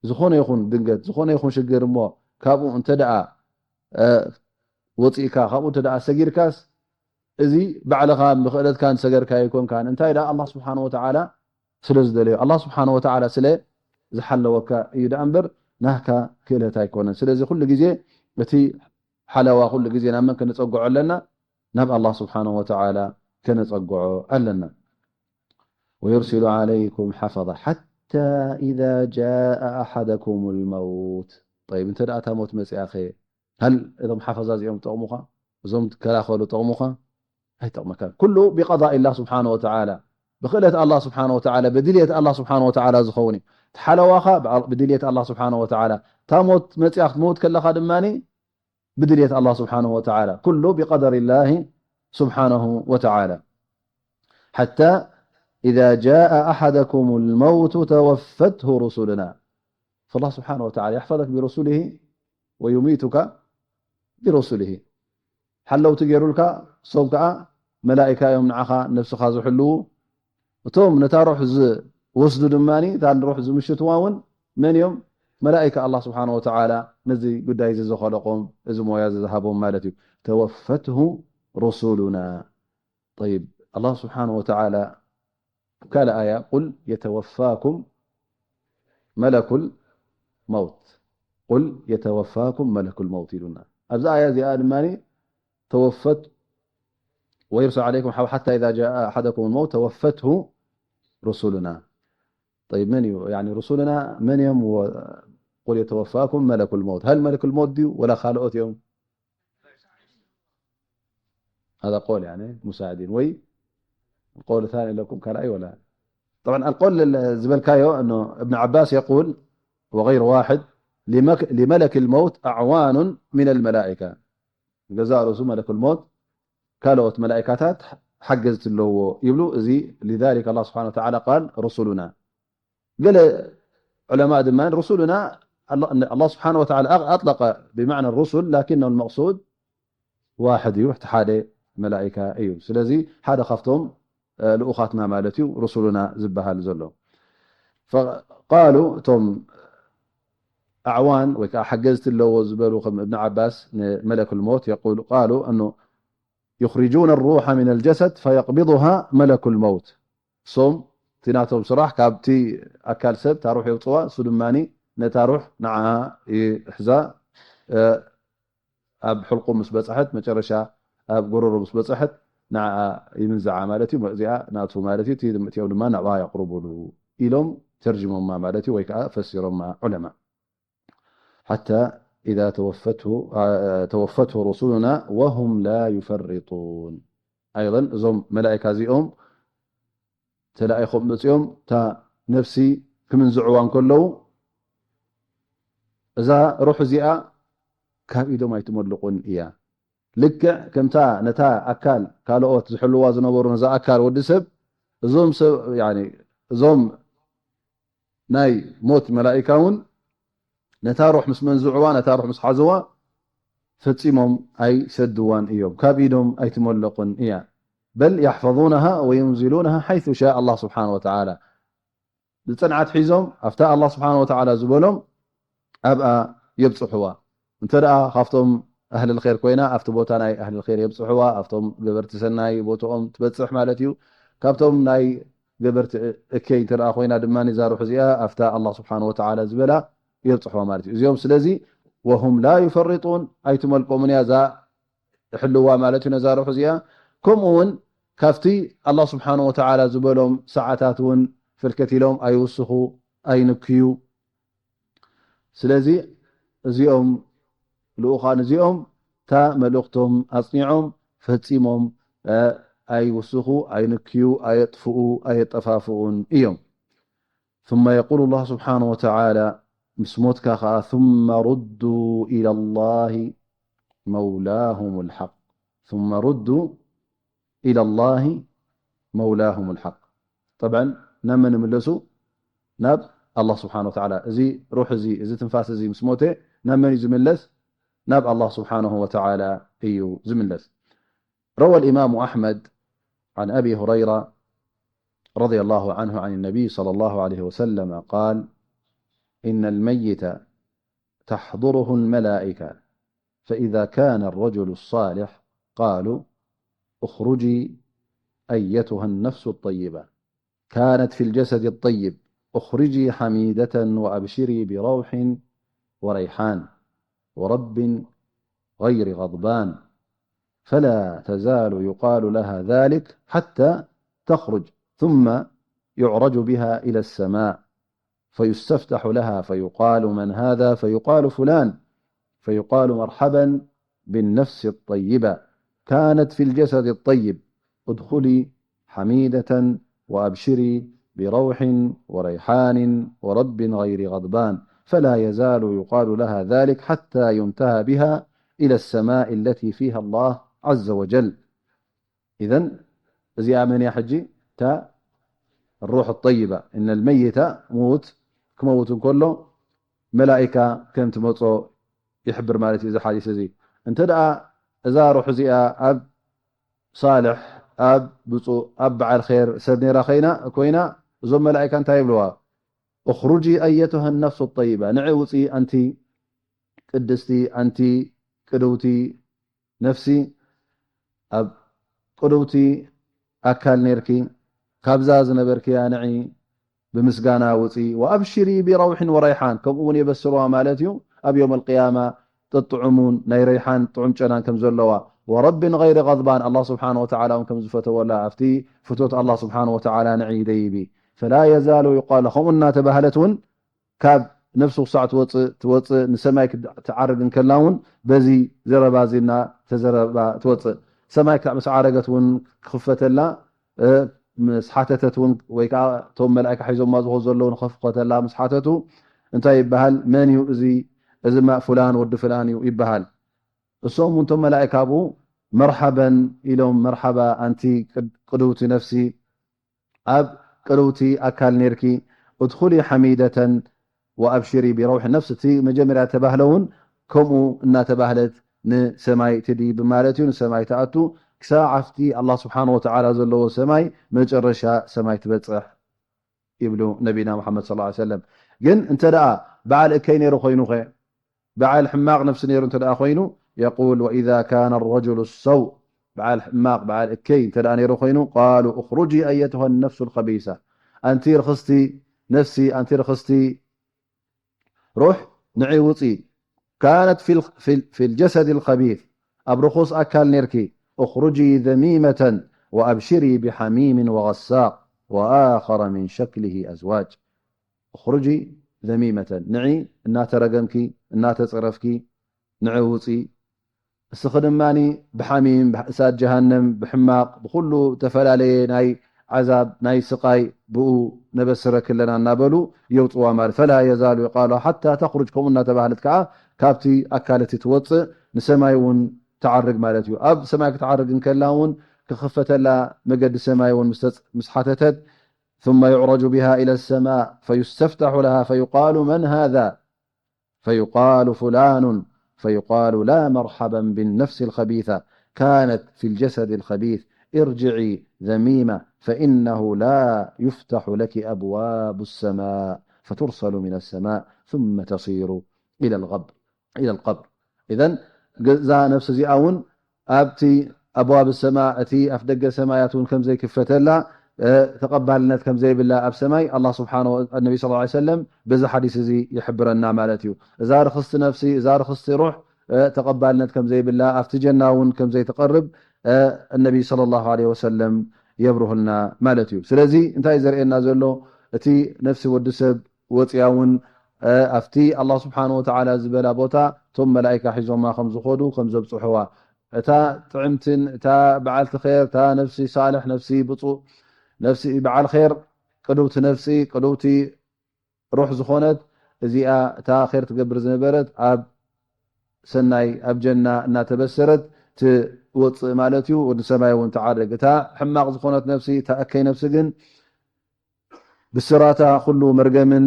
ዝኾነ ይኹን ድንገት፣ ዝኾነ ይኹን ሽግር እሞ ካብኡ እንተ ደኣ፣ እ፣ ወፂእካ፣ ካብኡ እንተ ደኣ ሰጊርካስ፣ እዚ ባዕልኻ ብኽእለትካ ዝሰገርካዮ ኣይኮንካን። እንታይ ደኣ ኣላህ ስብሓን ወተዓላ ስለ ዝደለዮ፣ ኣላህ ስብሓን ወተዓላ ስለ ዝሓለወካ እዩ ደኣ እምበር ናህካ ክእለት ኣይኮነን። ስለዚ ኩሉ ግዜ እቲ ሓለዋ ኩሉ ግዜ ናብ መን ከነጸግዖ ኣለና? ናብ ኣላህ ስብሓን ወተዓላ ከነጸግዖ ኣለና። ወዩርሲሉ ዓለይኩም ሓፈዛ ሓታ إذا جاء أحدكم الموت. طيب، እንተ ደኣ እታ ሞት መጺኣኸ፣ هل እዞም ሓፈዛ እዚኦም ጠቕሙኻ? እዞም ትከላኸሉ ጠቕሙኻ? ኣይጠቕመካን። ኩሉ ብቀዳእ ኣላህ ስብሓነ ወተዓላ፣ ብኽእለት ኣላህ ስብሓነ ወተዓላ፣ ብድልየት ኣላህ ስብሓነ ወተዓላ ዝኸውን እዩ። እቲ ሓለዋኻ ብዓ-፣ ብድልየት ኣላህ ስብሓነ ወተዓላ። እታ ሞት መፂኣ ክትመውት ከለኻ ድማ ብድልየት ኣላህ ስብሓነ ወተዓላ። ኩሉ ብቀደር ላህ ስብሓነሁ ወተዓላ። ሓታ ኢዛ ጃአ ኣሓደኩም ልመውቱ ተወፈትሁ ሩሱሉና። ፈላህ ስብሓነ ወተዓላ የሕፈዘክ ብሩሱሊሂ ወዩሚቱካ ብሩሱሊሂ። ሓለውቲ ገይሩልካ፣ እሶም ከዓ መላኢካ እዮም ንዓኻ ነብስኻ ዝሕልዉ። እቶም ነታ ሩሕ ዝወስዱ ድማ፣ እታ ሩሕ ዝምሽትዋ እውን መን እዮም? መላኢካ ኣላህ ስብሓነ ወተዓላ ነዚ ጉዳይ እዚ ዝኸለቆም፣ እዚ ሞያ እዚ ዝሃቦም ማለት እዩ። ተወፈትሁ ሩሱሉና። ጠይብ፣ ኣላህ ስብሓነ ወተዓላ ካልእ ኣያ፣ ቁል የተወፋኩም መለኩል መውት፣ ቁል የተወፋኩም መለኩል መውት ኢሉና። ኣብዚ ኣያ እዚኣ ድማ ተወፈት ወዩርሰል ዓለይኩም ሓ-፣ ሓታ ኢዛ ጃአ ኣሓደኩም ልመውት ተወፈትሁ ሩሱሉና። ጠይብ፣ መን እዩ? ያኒ ሩሱሉና መን እዮም? ወ-፣ ቁል የተወፋኩም መለኩል መውት። ሀል መለኩል መውት ድዩ ወላ ካልኦት እዮም? هذا قول يعني مساعدين ወይ قول ثاني لكم ካልኣይ ወላ طبعا القول ዝበልካዮ እኖ እብን ዓባስ يقول وغير واحد لمك-، لملك الموت أعوان من الملائكة ገዛእ ርእሱ መለኩል ሞት ካልኦት መላኢካታት ሓገዝቲ ኣለዎ ይብሉ። እዚ لذلك الله سبحانه وتعالى قال رسلنا ገለ ዑለማእ ድማ ሩሱሉና ኣላ-፣ ኣላህ ስብሓነ ወተዓላ ኣጥለቀ ብመዕና ሩሱል ላኪን ልመቅሱድ ዋሕድ እዩ፣ እቲ ሓደ መላኢካ እዩ። ስለዚ ሓደ ካብቶም እ፣ ልኡኻትና ማለት እዩ ሩሱሉና ዝበሃል ዘሎ። ፈቃሉ እቶም ኣዕዋን ወይ ከዓ ሓገዝቲ ኣለዎ ዝበሉ ከም እብን ዓባስ ንመለኩል ሞት የቁሉ ቃሉ እኖ يخرجون الروح من الجسد فيقبضها ملك الموت እሶም እቲ ናቶም ስራሕ ካብቲ ኣካል ሰብ እታ ሩሕ የውፅዋ እሱ ድማ ነታ ሩሕ ንዓ ይሕዛ ኣብ ሕልቁ ምስ በፅሐት መጨረሻ ኣብ ጎረሮ ምስ በፅሐት ንዓ ይምንዝዓ ማለት እዩ እዚኣ ናቱ ማለት እዩ እቲ ምእትኦም ድማ ናብኣ የቕርቡሉ ኢሎም ተርጅሞማ ማለት እዩ ወይ ከዓ ፈሲሮማ ዑለማ حتى إذا توفته توفته رسلنا وهم لا يفرطون ኣይضን እዞም መላእካ እዚኦም ተላኢኾም መፅኦም እታ ነፍሲ ክምንዝዕዋ እንከለዉ እዛ ሩሕ እዚኣ ካብ ኢዶም ኣይትመልቁን እያ ልክዕ ከምታ ነታ ኣካል ካልኦት ዝሕልዋ ዝነበሩ ነዛ ኣካል ወዲ ሰብ እዞም ሰብ እዞም ናይ ሞት መላኢካ እውን ነታ ሩሕ ምስ መንዝዕዋ ነታ ሩሕ ምስ ሓዝዋ ፈጺሞም ኣይሰድዋን እዮም ካብ ኢዶም ኣይትመለቑን እያ بل يحفظونها وينزلونها حيث شاء الله سبحانه وتعالى ብፅንዓት ሒዞም ኣብታ ኣላ ስብሓን ወተዓላ ዝበሎም ኣብኣ የብፅሕዋ እንተ ደኣ ካብቶም ኣህል ር ኮይና ኣብቲ ቦታ ናይ ኣህል ር የብፅሕዋ ኣብቶም ገበርቲ ሰናይ ቦትኦም ትበፅሕ ማለት እዩ ካብቶም ናይ ገበርቲ እከይ እንተ ኮይና ድማ ዛ ሩሕ እዚኣ ኣብታ ኣላ ስብሓን ወተዓላ ዝበላ የብፅሕዋ ማለት እዩ እዚኦም ስለዚ ወሁም ላ ዩፈርጡን ኣይትመልቆምን እያ እዛ ሕልዋ ማለት እዩ ነዛ ሩሕ እዚኣ ከምኡ እውን ካብቲ ኣላ ስብሓን ወተዓላ ዝበሎም ሰዓታት እውን ፍልከት ኢሎም ኣይውስኹ ኣይንክዩ ስለዚ እዚኦም ልኡኻን እዚኦም እታ መልእኽቶም ኣፅኒዖም ፈፂሞም ኣይውስኹ ኣይንክዩ ኣየጥፍኡ ኣየጠፋፍኡን እዮም ثم يقول الله سبحانه وتعالى ምስ ሞትካ ኸዓ ثم ردوا إلى الله مولاهم الحق ثم ردوا إلى الله مولاهم الحق طبعا ናብ መን ይምለሱ ናብ ኣላህ ስብሓን ወተዓላ እዚ ሩሕ እዚ እዚ ትንፋስ እዚ ምስ ሞተ ናብ መን እዩ ዝምለስ ናብ ኣላህ ስብሓንሁ ወተዓላ እዩ ዝምለስ روى الإمام أحمد عن أبي هريرة رضي الله عنه عن النبي صلى الله عليه وسلم قال إن الميت تحضره الملائكة فإذا كان الرجل الصالح قالوا اخرجي أيتها النفس الطيبة كانت في الجسد الطيب اخرجي حميدة وأبشري بروح وريحان ورب غير غضبان فلا تزال يقال لها ذلك حتى تخرج ثم يعرج بها إلى السماء فيستفتح لها فيقال: من هذا؟ فيقال: فلان. فيقال: مرحبا بالنفس الطيبة، كانت في الجسد الطيب، ادخلي حميدة وأبشري بروح وريحان ورب غير غضبان. فلا يزال يقال لها ذلك حتى ينتهى بها إلى السماء التي فيها الله عز وجل. إذن እዚኣ መን እያ ሕጂ? እታ ሩሕ ጠይባ። እነ ልመይተ፣ ምዉት ክመውት እንከሎ መላኢካ ከም ትመጾ ይሕብር ማለት እዩ እዚ ሓዲስ እዚ። እንተ ደኣ እዛ ሩሕ እዚኣ ኣብ ሳልሕ፣ ኣብ ብፁእ፣ ኣብ በዓል ኼር ሰብ ነይራ ኮይና፣ እዞም መላኢካ እንታይ ይብልዋ? እኽሩጂ ኣየቱሃ ነፍሱ ጠይባ፣ ንዒ ውፂ ኣንቲ ቅድስቲ፣ ኣንቲ ቅድውቲ ነፍሲ፣ ኣብ ቅድውቲ ኣካል ነርኪ፣ ካብዛ ዝነበርክያ ንዒ፣ ብምስጋና ውፂ። ወኣብሽሪ ቢረውሕን ወረይሓን፣ ከምኡ እውን የበስርዋ ማለት እዩ። ኣብ ዮም ኣልቅያማ ጥጥዑሙን ናይ ረይሓን ጥዑም ጨናን ከም ዘለዋ፣ ወረብን ገይሪ غضبان፣ ኣላህ ስብሓን ወተዓላ እውን ከም ዝፈተወላ ኣብቲ ፍቶት ኣላህ ስብሓን ወተዓላ ንዒ ደይቢ። ፈላ የዛሉ ይቃል፣ ከምኡ እናተባህለት እውን ካብ ነፍሱ ክሳዕ ትወፅእ ትወፅእ ንሰማይ ክድ- ትዓርግ እንከላ እውን በዚ ዘረባ እዚ እናተዘረባ ትወፅእ። ሰማይ ክሳዕ ምስ ዓረገት እውን ክኽፈተላ፣ እ፣ ምስ ሓተተት እውን ወይ ከዓ እቶም መላእካ ሒዞማ ዝኾ ዘለዉ ንኽኽፈተላ ምስ ሓተቱ እንታይ ይበሃል? መን እዩ እዚ? እዚማ ፍላን ወዲ ፍላን እዩ ይበሃል። እሶም እውን እቶም መላእካ ኣብኡ መርሓበን ኢሎም፣ መርሓባ ኣንቲ ቅድ- ቅድውቲ ነፍሲ፣ ኣብ ቅርውቲ ኣካል ኔርኪ፣ ኡድኹሊ ሓሚደተን ወኣብሽሪ ቢረውሒ ነፍስ። እቲ መጀመርያ ተባህለ እውን ከምኡ እናተባህለት ንሰማይ ትድይብ ማለት እዩ። ንሰማይ ትኣቱ ክሳብ ኣብቲ ኣላህ ስብሓን ወተዓላ ዘለዎ ሰማይ፣ መጨረሻ ሰማይ ትበፅሕ ይብሉ ነቢና ሙሓመድ ሰለላሁ ዐለይሂ ወሰለም። ግን እንተ ደኣ በዓል እከይ ነይሩ ኮይኑኸ? በዓል ሕማቕ ነፍሲ ነይሩ እንተ ደኣ ኮይኑ፣ የቁል ወኢዛ ካነ ረጁሉ ሰው፣ በዓል ሕማቕ በዓል እከይ እንተ ደኣ ነይሩ ኮይኑ፣ ቃሉ እኽሩጂ ኣየቱሃ ነፍሱ ልኸቢሳ፣ ኣንቲ ርኽስቲ ነፍሲ፣ ኣንቲ ርኽስቲ ሩሕ፣ ንዒ ውፂ። ካነት ፊል- ፊል- ፊል ጀሰድ ልኸቢስ፣ ኣብ ርኹስ ኣካል ኔርኪ፣ እኽሩጂ ዘሚመተን ወኣብሽሪ ብሓሚምን ወገሳቅ ወኣኸረ ምን ሸክልሂ ኣዝዋጅ። እኽሩጂ ዘሚመተን፣ ንዒ እናተረገምኪ እናተፀረፍኪ ንዒ ውፂ። እስኺ ድማ ብሓሚም፣ ብእሳት ጀሃነም፣ ብሕማቕ፣ ብኹሉ ተፈላለየ ናይ ዓዛብ ናይ ስቓይ ብኡ ነበስረኪ ኣለና እናበሉ የውፅዋ ማለት። ፈላ የዛሉ ይቃሉ ሓታ ተኽሩጅ፣ ከምኡ እናተባህለት ከዓ ካብቲ ኣካል እቲ ትወፅእ ንሰማይ እውን ትዓርግ ማለት እዩ። ኣብ ሰማይ ክትዓርግ እንከላ እውን ክኽፈተላ መገዲ ሰማይ እውን ምስ ተፅ- ምስ ሓተተት ثم يعرج بها إلى السماء فيستفتح لها فيقال من هذا؟ فيقال فلان، فيقال لا مرحبا بالنفس الخبيثة كانت في الجسد الخبيث، ارجعي ذميمة فإنه لا يفتح لك أبواب السماء، فترسل من السماء ثم تصير إلى الغبر إلى القبر. إذن እዛ ነፍሲ እዚኣ እውን ኣብቲ ኣብዋብ ሰማ፣ እቲ ኣፍ ደገ ሰማያት እውን ከም ዘይክፈተላ፣ እ፣ ተቐባልነት ከም ዘይብላ ኣብ ሰማይ ኣላህ ስብሓነ ወ-፣ ነቢ ሰለላሁ ዐለይሂ ወሰለም በዚ ሓዲስ እዚ ይሕብረና ማለት እዩ። እዛ ርኽስቲ ነፍሲ፣ እዛ ርኽስቲ ሩሕ፣ እ፣ ተቐባልነት ከም ዘይብላ፣ ኣብቲ ጀና እውን ከም ዘይትቐርብ፣ እ፣ ነቢ ሰለላሁ ዐለይሂ ወሰለም የብርሁልና ማለት እዩ። ስለዚ እንታይ እዩ ዘርእየና ዘሎ? እቲ ነፍሲ ወዲ ሰብ ወፂኣ እውን፣ እ፣ ኣብቲ ኣላህ ስብሓነ ወተዓላ ዝበላ ቦታ እቶም መላኢካ ሒዞማ ከም ዝኾዱ፣ ከም ዘብፅሕዋ፣ እታ ጥዕምትን፣ እታ በዓልቲ ኼር፣ እታ ነፍሲ ሳልሕ፣ ነፍሲ ብፁእ፣ ነፍሲ በዓል ኼር፣ ቅድውቲ ነፍሲ፣ ቅድውቲ ሩሕ ዝኾነት እዚኣ፣ እታ ኼር ትገብር ዝነበረት ኣብ ሰናይ፣ ኣብ ጀና እናተበሰረት ትወፅእ ማለት እዩ። ወዲ ሰማይ እውን ትዓርግ። እታ ሕማቕ ዝኾነት ነፍሲ፣ እታ እከይ ነፍሲ ግን ብስራታ ኩሉ መርገምን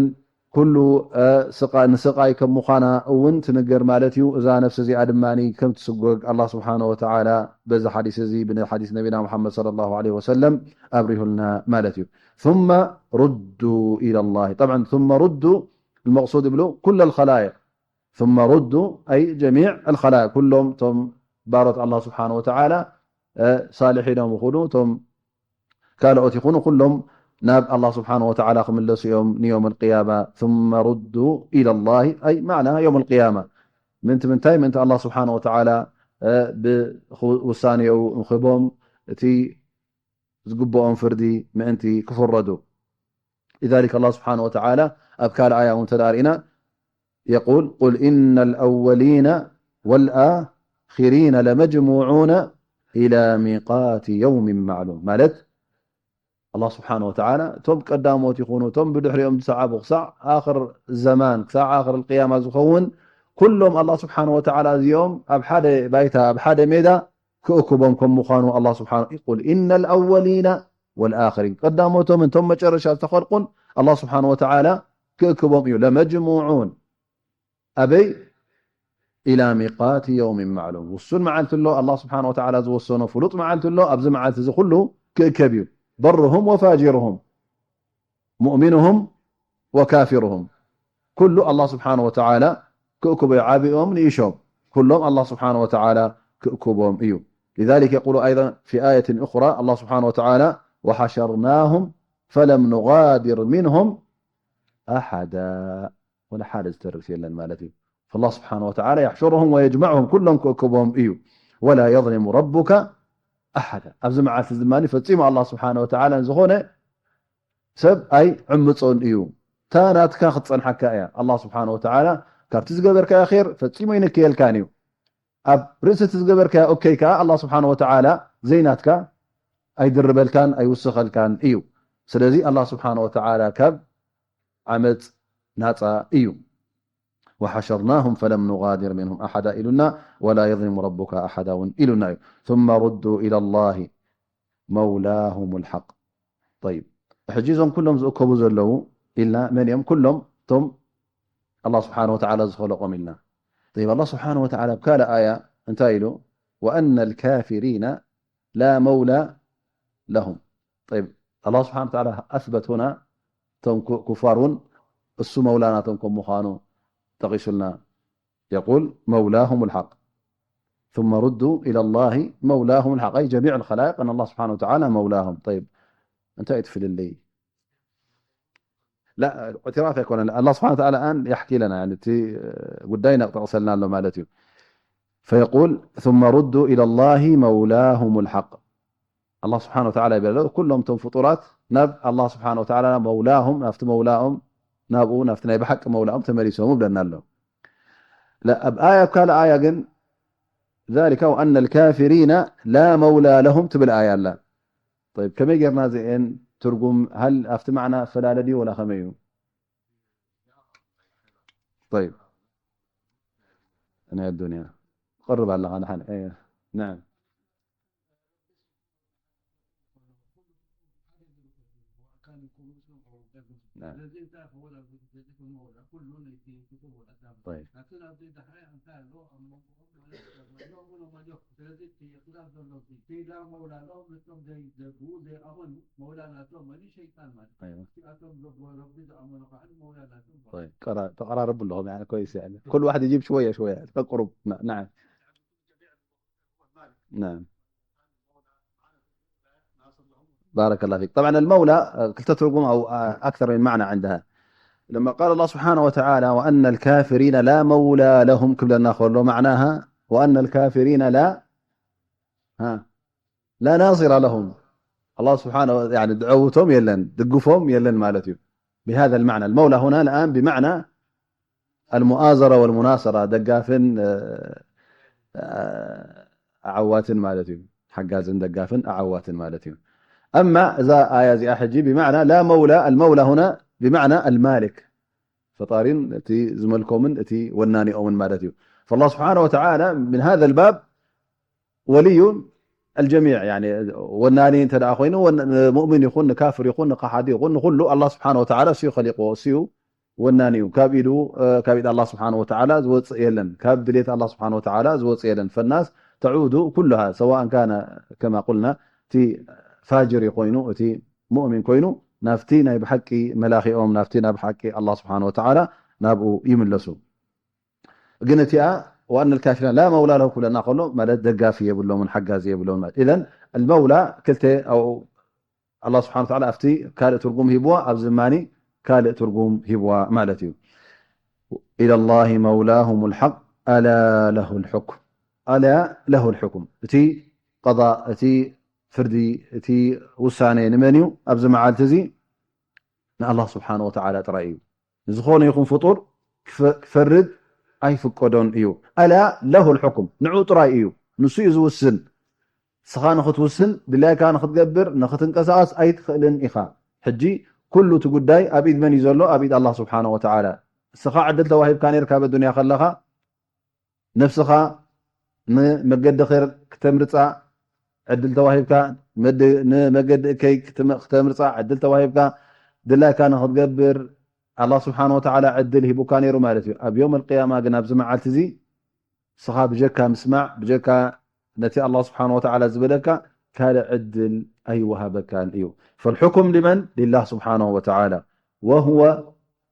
ኩሉ፣ እ፣ ስቃ-፣ ንስቃይ ከም ምዃና እውን ትንገር ማለት እዩ። እዛ ነፍሲ እዚኣ ድማ ከም ትስጎግ ኣላህ ስብሓነ ወተዓላ በዚ ሓዲስ እዚ፣ ብሓዲስ ነቢና ሙሓመድ ሰለላሁ ዐለይሂ ወሰለም ኣብሪሁልና ማለት እዩ። ثم ردوا إلى الله. طبعا ثم ردوا المقصود ይብሉ ኩለ الخلائق. ثم ردوا أي جميع الخلائق، ኩሎም እቶም ባሮት ኣላህ ስብሓነ ወተዓላ፣ እ፣ ሳልሒን እዮም ይኹኑ፣ እቶም ካልኦት ይኹኑ፣ ኩሎም ናብ ኣላህ ስብሓነ ወተዓላ ክምለሱ እዮም ንዮም ኣልቅያማ። ثم ردوا إلى الله أي معنى يوم القيامة። ምንቲ ምንታይ? ምንቲ ኣላህ ስብሓነ ወተዓላ፣ እ፣ ብውሳኔኡ ንክቦም እቲ ዝግብኦም ፍርዲ ምእንቲ ክፍረዱ። لذلك الله سبحانه وتعالى ኣብ ካልእ ኣያ እውን ተዳርኢና يقول قل إن الأولين والآخرين لمجموعون إلى ميقات يوم معلوم ማለት ኣላህ ስብሓን ወተዓላ እቶም ቀዳሞት ይኹኑ እቶም ብድሕሪኦም ዝሰዓቡ ክሳዕ ኣኽር ዘማን ክሳዕ ኣኽር ቅያማ ዝኸውን ኩሎም ኣላህ ስብሓን ወተዓላ እዚኦም ኣብ ሓደ ባይታ ኣብ ሓደ ሜዳ ክእክቦም ከም ምዃኑ ኣላህ ስብሓን ቁል ኢነ ልኣወሊና ወልኣኽሪን ቀዳሞቶምን እቶም መጨረሻ ዝተኸልቁን ኣላህ ስብሓን ወተዓላ ክእክቦም እዩ። ለመጅሙዑን ኣበይ ኢላ ሚቃት የውሚን ማዕሉም ውሱን መዓልቲ ኣሎ ኣላህ ስብሓን ወተዓላ ዝወሰኖ ፍሉጥ መዓልቲ ኣሎ ኣብዚ መዓልቲ እዚ ኩሉ ክእከብ እዩ። በርሁም ወፋጅርሁም ሙእሚንሁም ወካፊርሁም ኩሉ ኣላህ ስብሓን ወተዓላ ክእክቦ እዩ። ዓብኦም ንእሾም ኩሎም ኣላህ ስብሓን ወተዓላ ክእክቦም እዩ። لذلك يقول أيضا في آية أخرى الله سبحانه وتعالى وحشرناهم فلم نغادر منهم أحدا ወላ ሓደ ዝተርፍ የለን ማለት እዩ። فالله سبحانه وتعالى يحشرهم ويجمعهم ኩሎም ክእክቦም እዩ። ولا يظلم ربك أحدا ኣብዚ መዓልቲ እዚ ድማ ፈጺሙ ኣላህ ስብሓን ወተዓላ ዝኾነ ሰብ ኣይዕምጾን እዩ። እታ ናትካ ክትጸንሓካ እያ። ኣላህ ስብሓን ወተዓላ ካብቲ ዝገበርካዮ ር ፈጺሙ ኣይንክየልካን እዩ። ኣብ ርእሲ እቲ ዝገበርካዮ እከይ ከዓ ኣላህ ስብሓን ወተዓላ ዘይናትካ ኣይድርበልካን ኣይውስኸልካን እዩ። ስለዚ ኣላህ ስብሓን ወተዓላ ካብ ዓመፅ ናፃ እዩ። وحشرناهم فلم نغادر منهم أحدا ኢሉና ولا يظلم ربك أحدا እውን ኢሉና እዩ። ثم ردوا إلى الله مولاهم الحق طيب ሕጂ እዞም ኩሎም ዝእከቡ ዘለዉ ኢልና መን እዮም? ኩሎም እቶም ኣላህ ስብሓን ወተዓላ ዝኸለቆም ኢልና። طيب ኣላህ ስብሓን ወተዓላ ኣብ ካልእ ኣያ እንታይ ኢሉ? وأن الكافرين لا مولى لهم طيب ኣላህ ስብሓን ወተዓላ ኣስበት ሁና እቶም ኩፋር እውን እሱ መውላ ናቶም ከም ምዃኑ ጠቂሱልና يقول مولاهم الحق ثم ردوا إلى الله مولاهم الحق أي جميع الخلائق أن الله سبحانه وتعالى مولاهم طيب እንታይ እዩ ትፍልልይ? لا اعتراف ኣይኮነን الله سبحانه وتعالى الآن يحكي لنا يعني እቲ ጉዳይ ነቅጠቅሰልና ኣሎ ማለት እዩ። فيقول ثم ردوا إلى الله مولاهم الحق ኣላህ ስብሓን ወተዓላ ይብል ኣሎ ኩሎም እቶም ፍጡራት ናብ ኣላህ ስብሓን ወተዓላ መውላሁም ናብቲ መውላኦም ናብኡ ናብቲ ናይ ብሓቂ መውላኦም ተመሊሶም ይብለና ኣሎ። ኣብ ኣያ ኣብ ካልእ ኣያ ግን ذلك وأن الكافرين لا مولى لهم ትብል ኣያ ኣላ። طيب ከመይ ጌርና እዚአን ትርጉም ሃል ኣብቲ ማዕና እፈላለ ድዩ ወላ ከመይ እዩ? طيب ናይ ኣዱንያ ትቐርብ ኣለኻ ንሓን نعم ተቀራርብ ለኹም يعني كويس يعني كل واحد يجيب شوية شوية تقرب نعم نعم بارك الله فيك طبعا المولى ክልተ ትርጉም أو أكثر من معنى عندها لما قال الله سبحانه وتعالى وأن الكافرين لا مولى لهم ክብለና ከሎ معناها وأن الكافرين لا ها لا ناصر لهم الله سبحانه يعني ድዐውቶም የለን ድግፎም የለን ማለት እዩ بهذا المعنى المولى هنا الآن بمعنى المؤازرة والمناصرة ደጋፍን ዓዋትን ማለት እዩ። ሓጋዝን ደጋፍን ኣዓዋትን ማለት እዩ። أما እዛ ኣያ እዚኣ ሕጂ بمعنى لا مولى المولى هنا بمعنى المالك ፈጣሪን እቲ ዝመልኮምን እቲ ወናኒኦምን ማለት እዩ። فالله سبحانه وتعالى من هذا الباب ولي الجميع يعني ወናኒ እንተ ደኣ ኮይኑ ሙእሚን ይኹን ንካፍር ይኹን ንካሓዲ ይኹን ንኩሉ ኣላህ ስብሓን ወተዓላ እሱ እዩ ከሊቅዎ እሱ እዩ ወናኒ እዩ። ካብ ኢዱ ካብ ኢድ ኣላህ ስብሓን ወተዓላ ዝወፅእ የለን። ካብ ድሌት ኣላህ ስብሓን ወተዓላ ዝወፅእ የለን። ፈናስ ተዑዱ ኩሉሃ ሰዋእን ካነ ከማ ቁልና እቲ ፋጅር ኮይኑ እቲ ሙእሚን ኮይኑ ናብቲ ናይ ብሓቂ መላኺኦም ናብቲ ናይ ብሓቂ ኣላህ ስብሓን ወተዓላ ናብኡ ይምለሱ። ግን እቲኣ وأن الكافرين لا مولى له ክብለና ከሎ ማለት ደጋፊ የብሎምን ሓጋዚ የብሎምን ማለት إذن المولى ክልተ ኣብኡ ኣላህ ስብሓን ወተዓላ ኣብቲ ካልእ ትርጉም ሂብዋ ኣብዚ ድማኒ ካልእ ትርጉም ሂብዋ ማለት እዩ። إلى الله مولاهم الحق ألا له الحكم ألا له الحكم እቲ ቀضاء እቲ ፍርዲ እቲ ውሳኔ ንመን እዩ ኣብዚ መዓልቲ እዚ ንኣላህ ስብሓን ወተዓላ ጥራይ እዩ። ዝኾነ ይኹን ፍጡር ክፈርድ ኣይፍቀዶን እዩ። ኣላ ለሁ ልሕኩም፣ ንዑ ጥራይ እዩ፣ ንሱ እዩ ዝውስን። ስኻ ንኽትውስን፣ ድላይካ ንኽትገብር፣ ንኽትንቀሳቐስ ኣይትኽእልን ኢኻ። ሕጂ ኩሉ እቲ ጉዳይ ኣብ ኢድ መን እዩ ዘሎ? ኣብ ኢድ ኣላህ ስብሓነ ወተዓላ። ስኻ ዕድል ተዋሂብካ ነርካ ኣብ ኣዱንያ ከለኻ፣ ነፍስኻ ንመገዲ ኸይር ክተምርጻ ዕድል ተዋሂብካ፣ ንመገዲ እከይ ክተምርጻ ዕድል ተዋሂብካ፣ ድላይካ ንኽትገብር ኣላህ ስብሓነ ወተዓላ ዕድል ሂቡካ ነይሩ ማለት እዩ። ኣብ የውም ኣልቅያማ ግን ኣብዚ መዓልቲ እዚ ስኻ ብጀካ ምስማዕ፣ ብጀካ ነቲ ኣላህ ስብሓነ ወተዓላ ዝበለካ ካልእ ዕድል ኣይወሃበካን እዩ። ፈልሕኩም ሊመን ሊላህ ስብሓነ ወተዓላ ወሁወ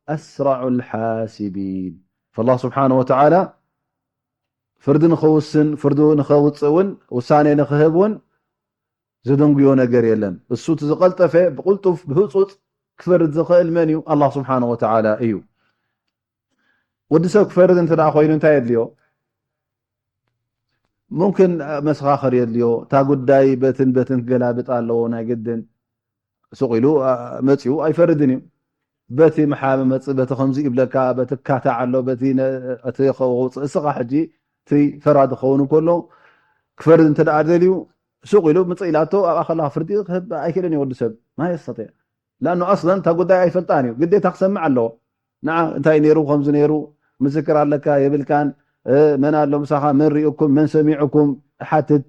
ኣስራዑ ልሓሲቢን። ፈላህ ስብሓነ ወተዓላ ፍርዲ ንኸውስን፣ ፍርዱ ንኸውፅእ እውን፣ ውሳኔ ንኽህብ እውን ዝደንጉዮ ነገር የለን። እሱ እቲ ዝቐልጠፈ፣ ብቕልጡፍ፣ ብህፁፅ ክፈርድ ዝኽእል መን እዩ? ኣላህ ስብሓነ ወተዓላ እዩ። ወዲ ሰብ ክፈርድ እንተ ደኣ ኮይኑ እንታይ የድልዮ? ሙምክን መሰኻኽር የድልዮ። እታ ጉዳይ በትን በትን ክገላብጥ ኣለዎ ናይ ግድን። ሱቕ ኢሉ፣ ኣ፣ መጺኡ ኣይፈርድን እዩ። በቲ መሓመ መጽእ፣ በቲ ከምዚ ይብለካ፣ በቲ ካታዕ ኣሎ፣ በቲ ነ-፣ እቲ ከውጽእ፣ እስኻ ሕጂ እቲ ፈራዲ ክኸውን እንከሎ፣ ክፈርድ እንተ ደኣ ደልዩ፣ ሱቕ ኢሉ ምጽእ ኢላቶ፣ ኣብኣ ከለኻ ፍርዲ ክህብ ኣይክእልን እዩ ወዲ ሰብ። ማ የስተጢዕ። ለኣኑ ኣስለን እታ ጉዳይ ኣይፈልጣን እዩ። ግዴታ ክሰምዕ ኣለዎ። ንዓ እንታይ ነይሩ፣ ከምዚ ነይሩ፣ ምስክር ኣለካ የብልካን፣ እ፣ መን ኣሎ ምሳኻ፣ መን ሪኡኩም፣ መን ሰሚዑኩም፣ ሓትት።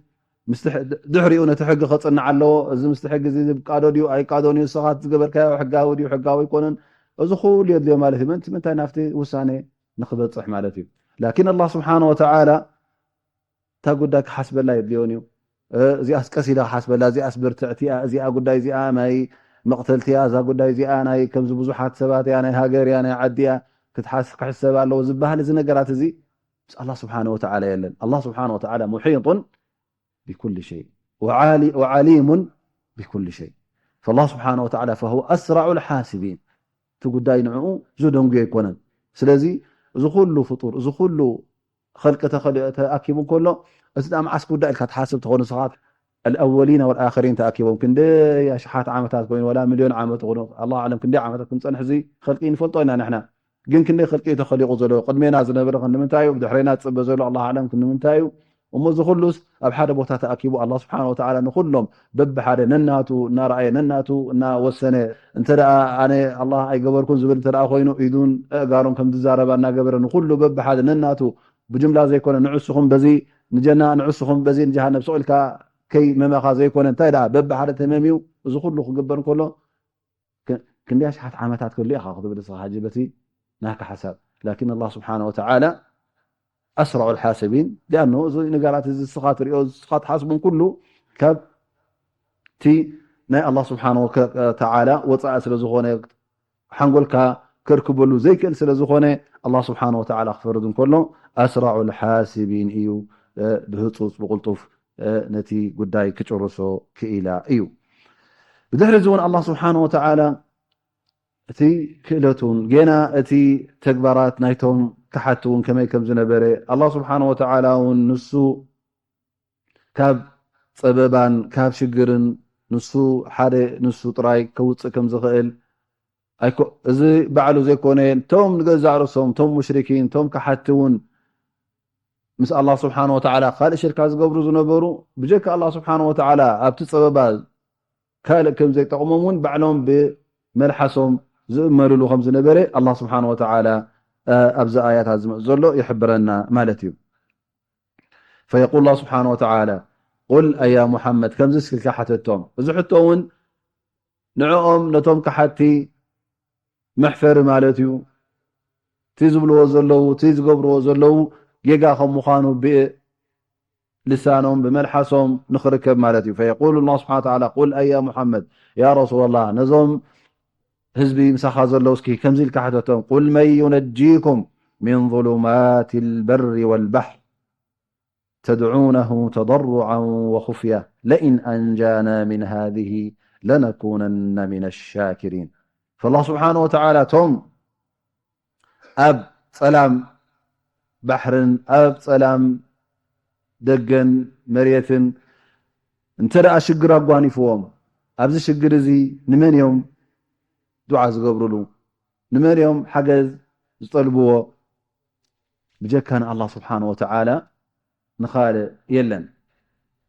ምስቲ ሕ-፣ ድሕሪኡ ነቲ ሕጊ ከጽንዕ ኣለዎ። እዚ ምስቲ ሕጊ እዚ ዝቃዶ ድዩ ኣይቃዶን እዩ፣ ንስኻ ዝገበርካዮ ሕጋዊ ድዩ ሕጋዊ ኣይኮነን፣ እዚ ኩሉ የድልዮ ማለት እዩ። ምንቲ ምንታይ ናብቲ ውሳኔ ንኽበጽሕ ማለት እዩ። ላኪን ኣላህ ስብሓነ ወተዓላ እታ ጉዳይ ክሓስበላ የድልዮን እዩ። እ፣ እዚኣስ ቀስ ኢለ ክሓስበላ፣ እዚኣስ ብርትዕቲ እያ፣ እዚኣ ጉዳይ እዚኣ ናይ መቕተልቲ እያ፣ እዛ ጉዳይ እዚኣ ናይ ከምዚ ብዙሓት ሰባት እያ፣ ናይ ሃገር እያ፣ ናይ ዓዲ እያ፣ ክትሓስ-፣ ክሕሰብ ኣለዎ ዝበሃል እዚ ነገራት እዚ ምስ ኣላህ ስብሓነ ወተዓላ የለን። ኣላህ ስብሓነ ወተዓላ ሙሒጡን ቢኩል ሸይ ወዓሊ-፣ ወዓሊሙን ቢኩል ሸይ። ፈላህ ስብሓነ ወተዓላ ፈሁወ ኣስራዑ ልሓሲቢን። እቲ ጉዳይ ንዕኡ ዝደንጉዮ ኣይኮነን። ስለዚ እዚ ኩሉ ፍጡር፣ እዚ ኩሉ ኸልቂ ተኸሊ-፣ ተኣኪቡ እንከሎ፣ እቲ ደኣ መዓስ ክውዳእ ኢልካ ትሓስብ ተኾኑ፣ ንስኻ ኣልኣወሊን ወልኣኸሪን ተኣኪቦም፣ ክንደይ ኣሽሓት ዓመታት ኮይኑ፣ ወላ ሚልዮን ዓመት ይኹኑ፣ ኣላሁ ኣዕለም ክንደይ ዓመታት ክንጸንሕ እዚ ኸልቂ ንፈልጦ ኢና ንሕና። ግን ክንደይ ኸልቂ እዩ ተኸሊቑ ዘሎ? ቅድሜና ዝነበረ ክንዲ ምንታይ እዩ? ብድሕሬና ዝጽበ ዘሎ ኣላሁ ኣዕለም ክንዲ ምንታይ እዩ? እሞ እዚ ኩሉስ ኣብ ሓደ ቦታ ተኣኪቡ፣ ኣላህ ስብሓነ ወተዓላ ንኹሎም በብሓደ ነናቱ እናረኣየ፣ ነናቱ እናወሰነ፣ እንተ ደኣ ኣነ ኣላህ ኣይገበርኩን ዝብል እንተ ደኣ ኮይኑ፣ ኢዱን ኣእጋሩን ከም ዝዛረባ እናገበረ፣ ንኹሉ በብሓደ ነናቱ ብጅምላ ዘይኮነ፣ ንዕስኹም በዚ ንጀና፣ ንዕስኹም በዚ ንጀሃነም ስቕ ኢልካ ከይመመኻ ዘይኮነ፣ እንታይ ደኣ በብሓደ ተመምዩ፣ እዚ ኩሉ ክግበር እንከሎ፣ ክ-፣ ክንደይ ኣሽሓት ዓመታት ክህሉ ኢኻ ክትብል ንስኻ ሕጂ በቲ ናካ ሓሳብ። ላኪን ኣላህ ስብሓነ ወተዓላ ኣስራዑ ልሓስቢን፣ ሊኣኑ እዚ ነገራት እዚ ንስኻ ትሪኦ፣ ንስኻ ትሓስቡን ኩሉ ካብቲ ናይ ኣላህ ስብሓነ ወተዓላ ወፃኢ ስለ ዝኾነ፣ ሓንጎልካ ከርክበሉ ዘይክእል ስለ ዝኾነ፣ ኣላህ ስብሓነ ወተዓላ ክፈርድ እንከሎ ኣስራዑ ልሓስቢን እዩ። እ፣ ብህፁፅ፣ ብቕልጡፍ፣ እ፣ ነቲ ጉዳይ ክጭርሶ ክኢላ እዩ። ብድሕሪ እዚ እውን ኣላህ ስብሓነ ወተዓላ እቲ ክእለቱን ጌና እቲ ተግባራት ናይቶም ከሓቲ እውን ከመይ ከም ዝነበረ፣ ኣላህ ስብሓነ ወተዓላ እውን ንሱ ካብ ጸበባን ካብ ሽግርን ንሱ ሓደ ንሱ ጥራይ ከውጽእ ከም ዝኽእል ኣይኮ-፣ እዚ ባዕሉ ዘይኮነ፣ እቶም ንገዛእ ርእሶም፣ እቶም ሙሽሪኪን፣ እቶም ከሓቲ እውን ምስ ኣላህ ስብሓነ ወተዓላ ካልእ ሽርካ ዝገብሩ ዝነበሩ፣ ብጀካ ኣላህ ስብሓነ ወተዓላ ኣብቲ ጸበባ ካልእ ከም ዘይጠቕሞም እውን ባዕሎም ብመልሓሶም ዝእመልሉ ከም ዝነበረ ኣላህ ስብሓነ ወተዓላ፣ እ፣ ኣብዚ ኣያታት ዝመጽእ ዘሎ ይሕብረና ማለት እዩ። ፈየቁል ኣላህ ስብሓነ ወተዓላ፣ ቁል ኣያ ሙሓመድ፣ ከምዚ እስኪ ኢልካ ሓተቶም። እዚ ሕቶ እውን ንዕኦም ነቶም ከሓቲ መሕፈሪ ማለት እዩ። እቲ ዝብልዎ ዘለዉ፣ እቲ ዝገብርዎ ዘለዉ ጌጋ ከም ምዃኑ ብልሳኖም፣ ብመልሓሶም ንኽርከብ ማለት እዩ። ፈየቁሉ ኣላህ ስብሓነ ወተዓላ፣ ቁል ኣያ ሙሓመድ፣ ያ ረሱለላህ፣ ነዞም ህዝቢ ምሳኻ ዘለዉ እስኪ ከምዚ ኢልካ ሕተቶም፣ ቁል መን ዩነጂኩም ሚን ظሉማት ልበሪ ወልባሕር ተድዑነሁ ተضርዓን ወኹፍያ ለኢን ኣንጃና ሚን ሃዚህ ለነኩነነ ሚነ ሻኪሪን። ፈላህ ስብሓነ ወተዓላ እቶም ኣብ ጸላም ባሕርን ኣብ ጸላም ደገን መሬትን እንተ ደኣ ሽግር ኣጓኒፍዎም፣ ኣብዚ ሽግር እዚ ንመን እዮም ዱዓ ዝገብሩሉ? ንመን እዮም ሓገዝ ዝጠልብዎ? ብጀካ ንኣላህ ስብሓነ ወተዓላ ንኻልእ የለን።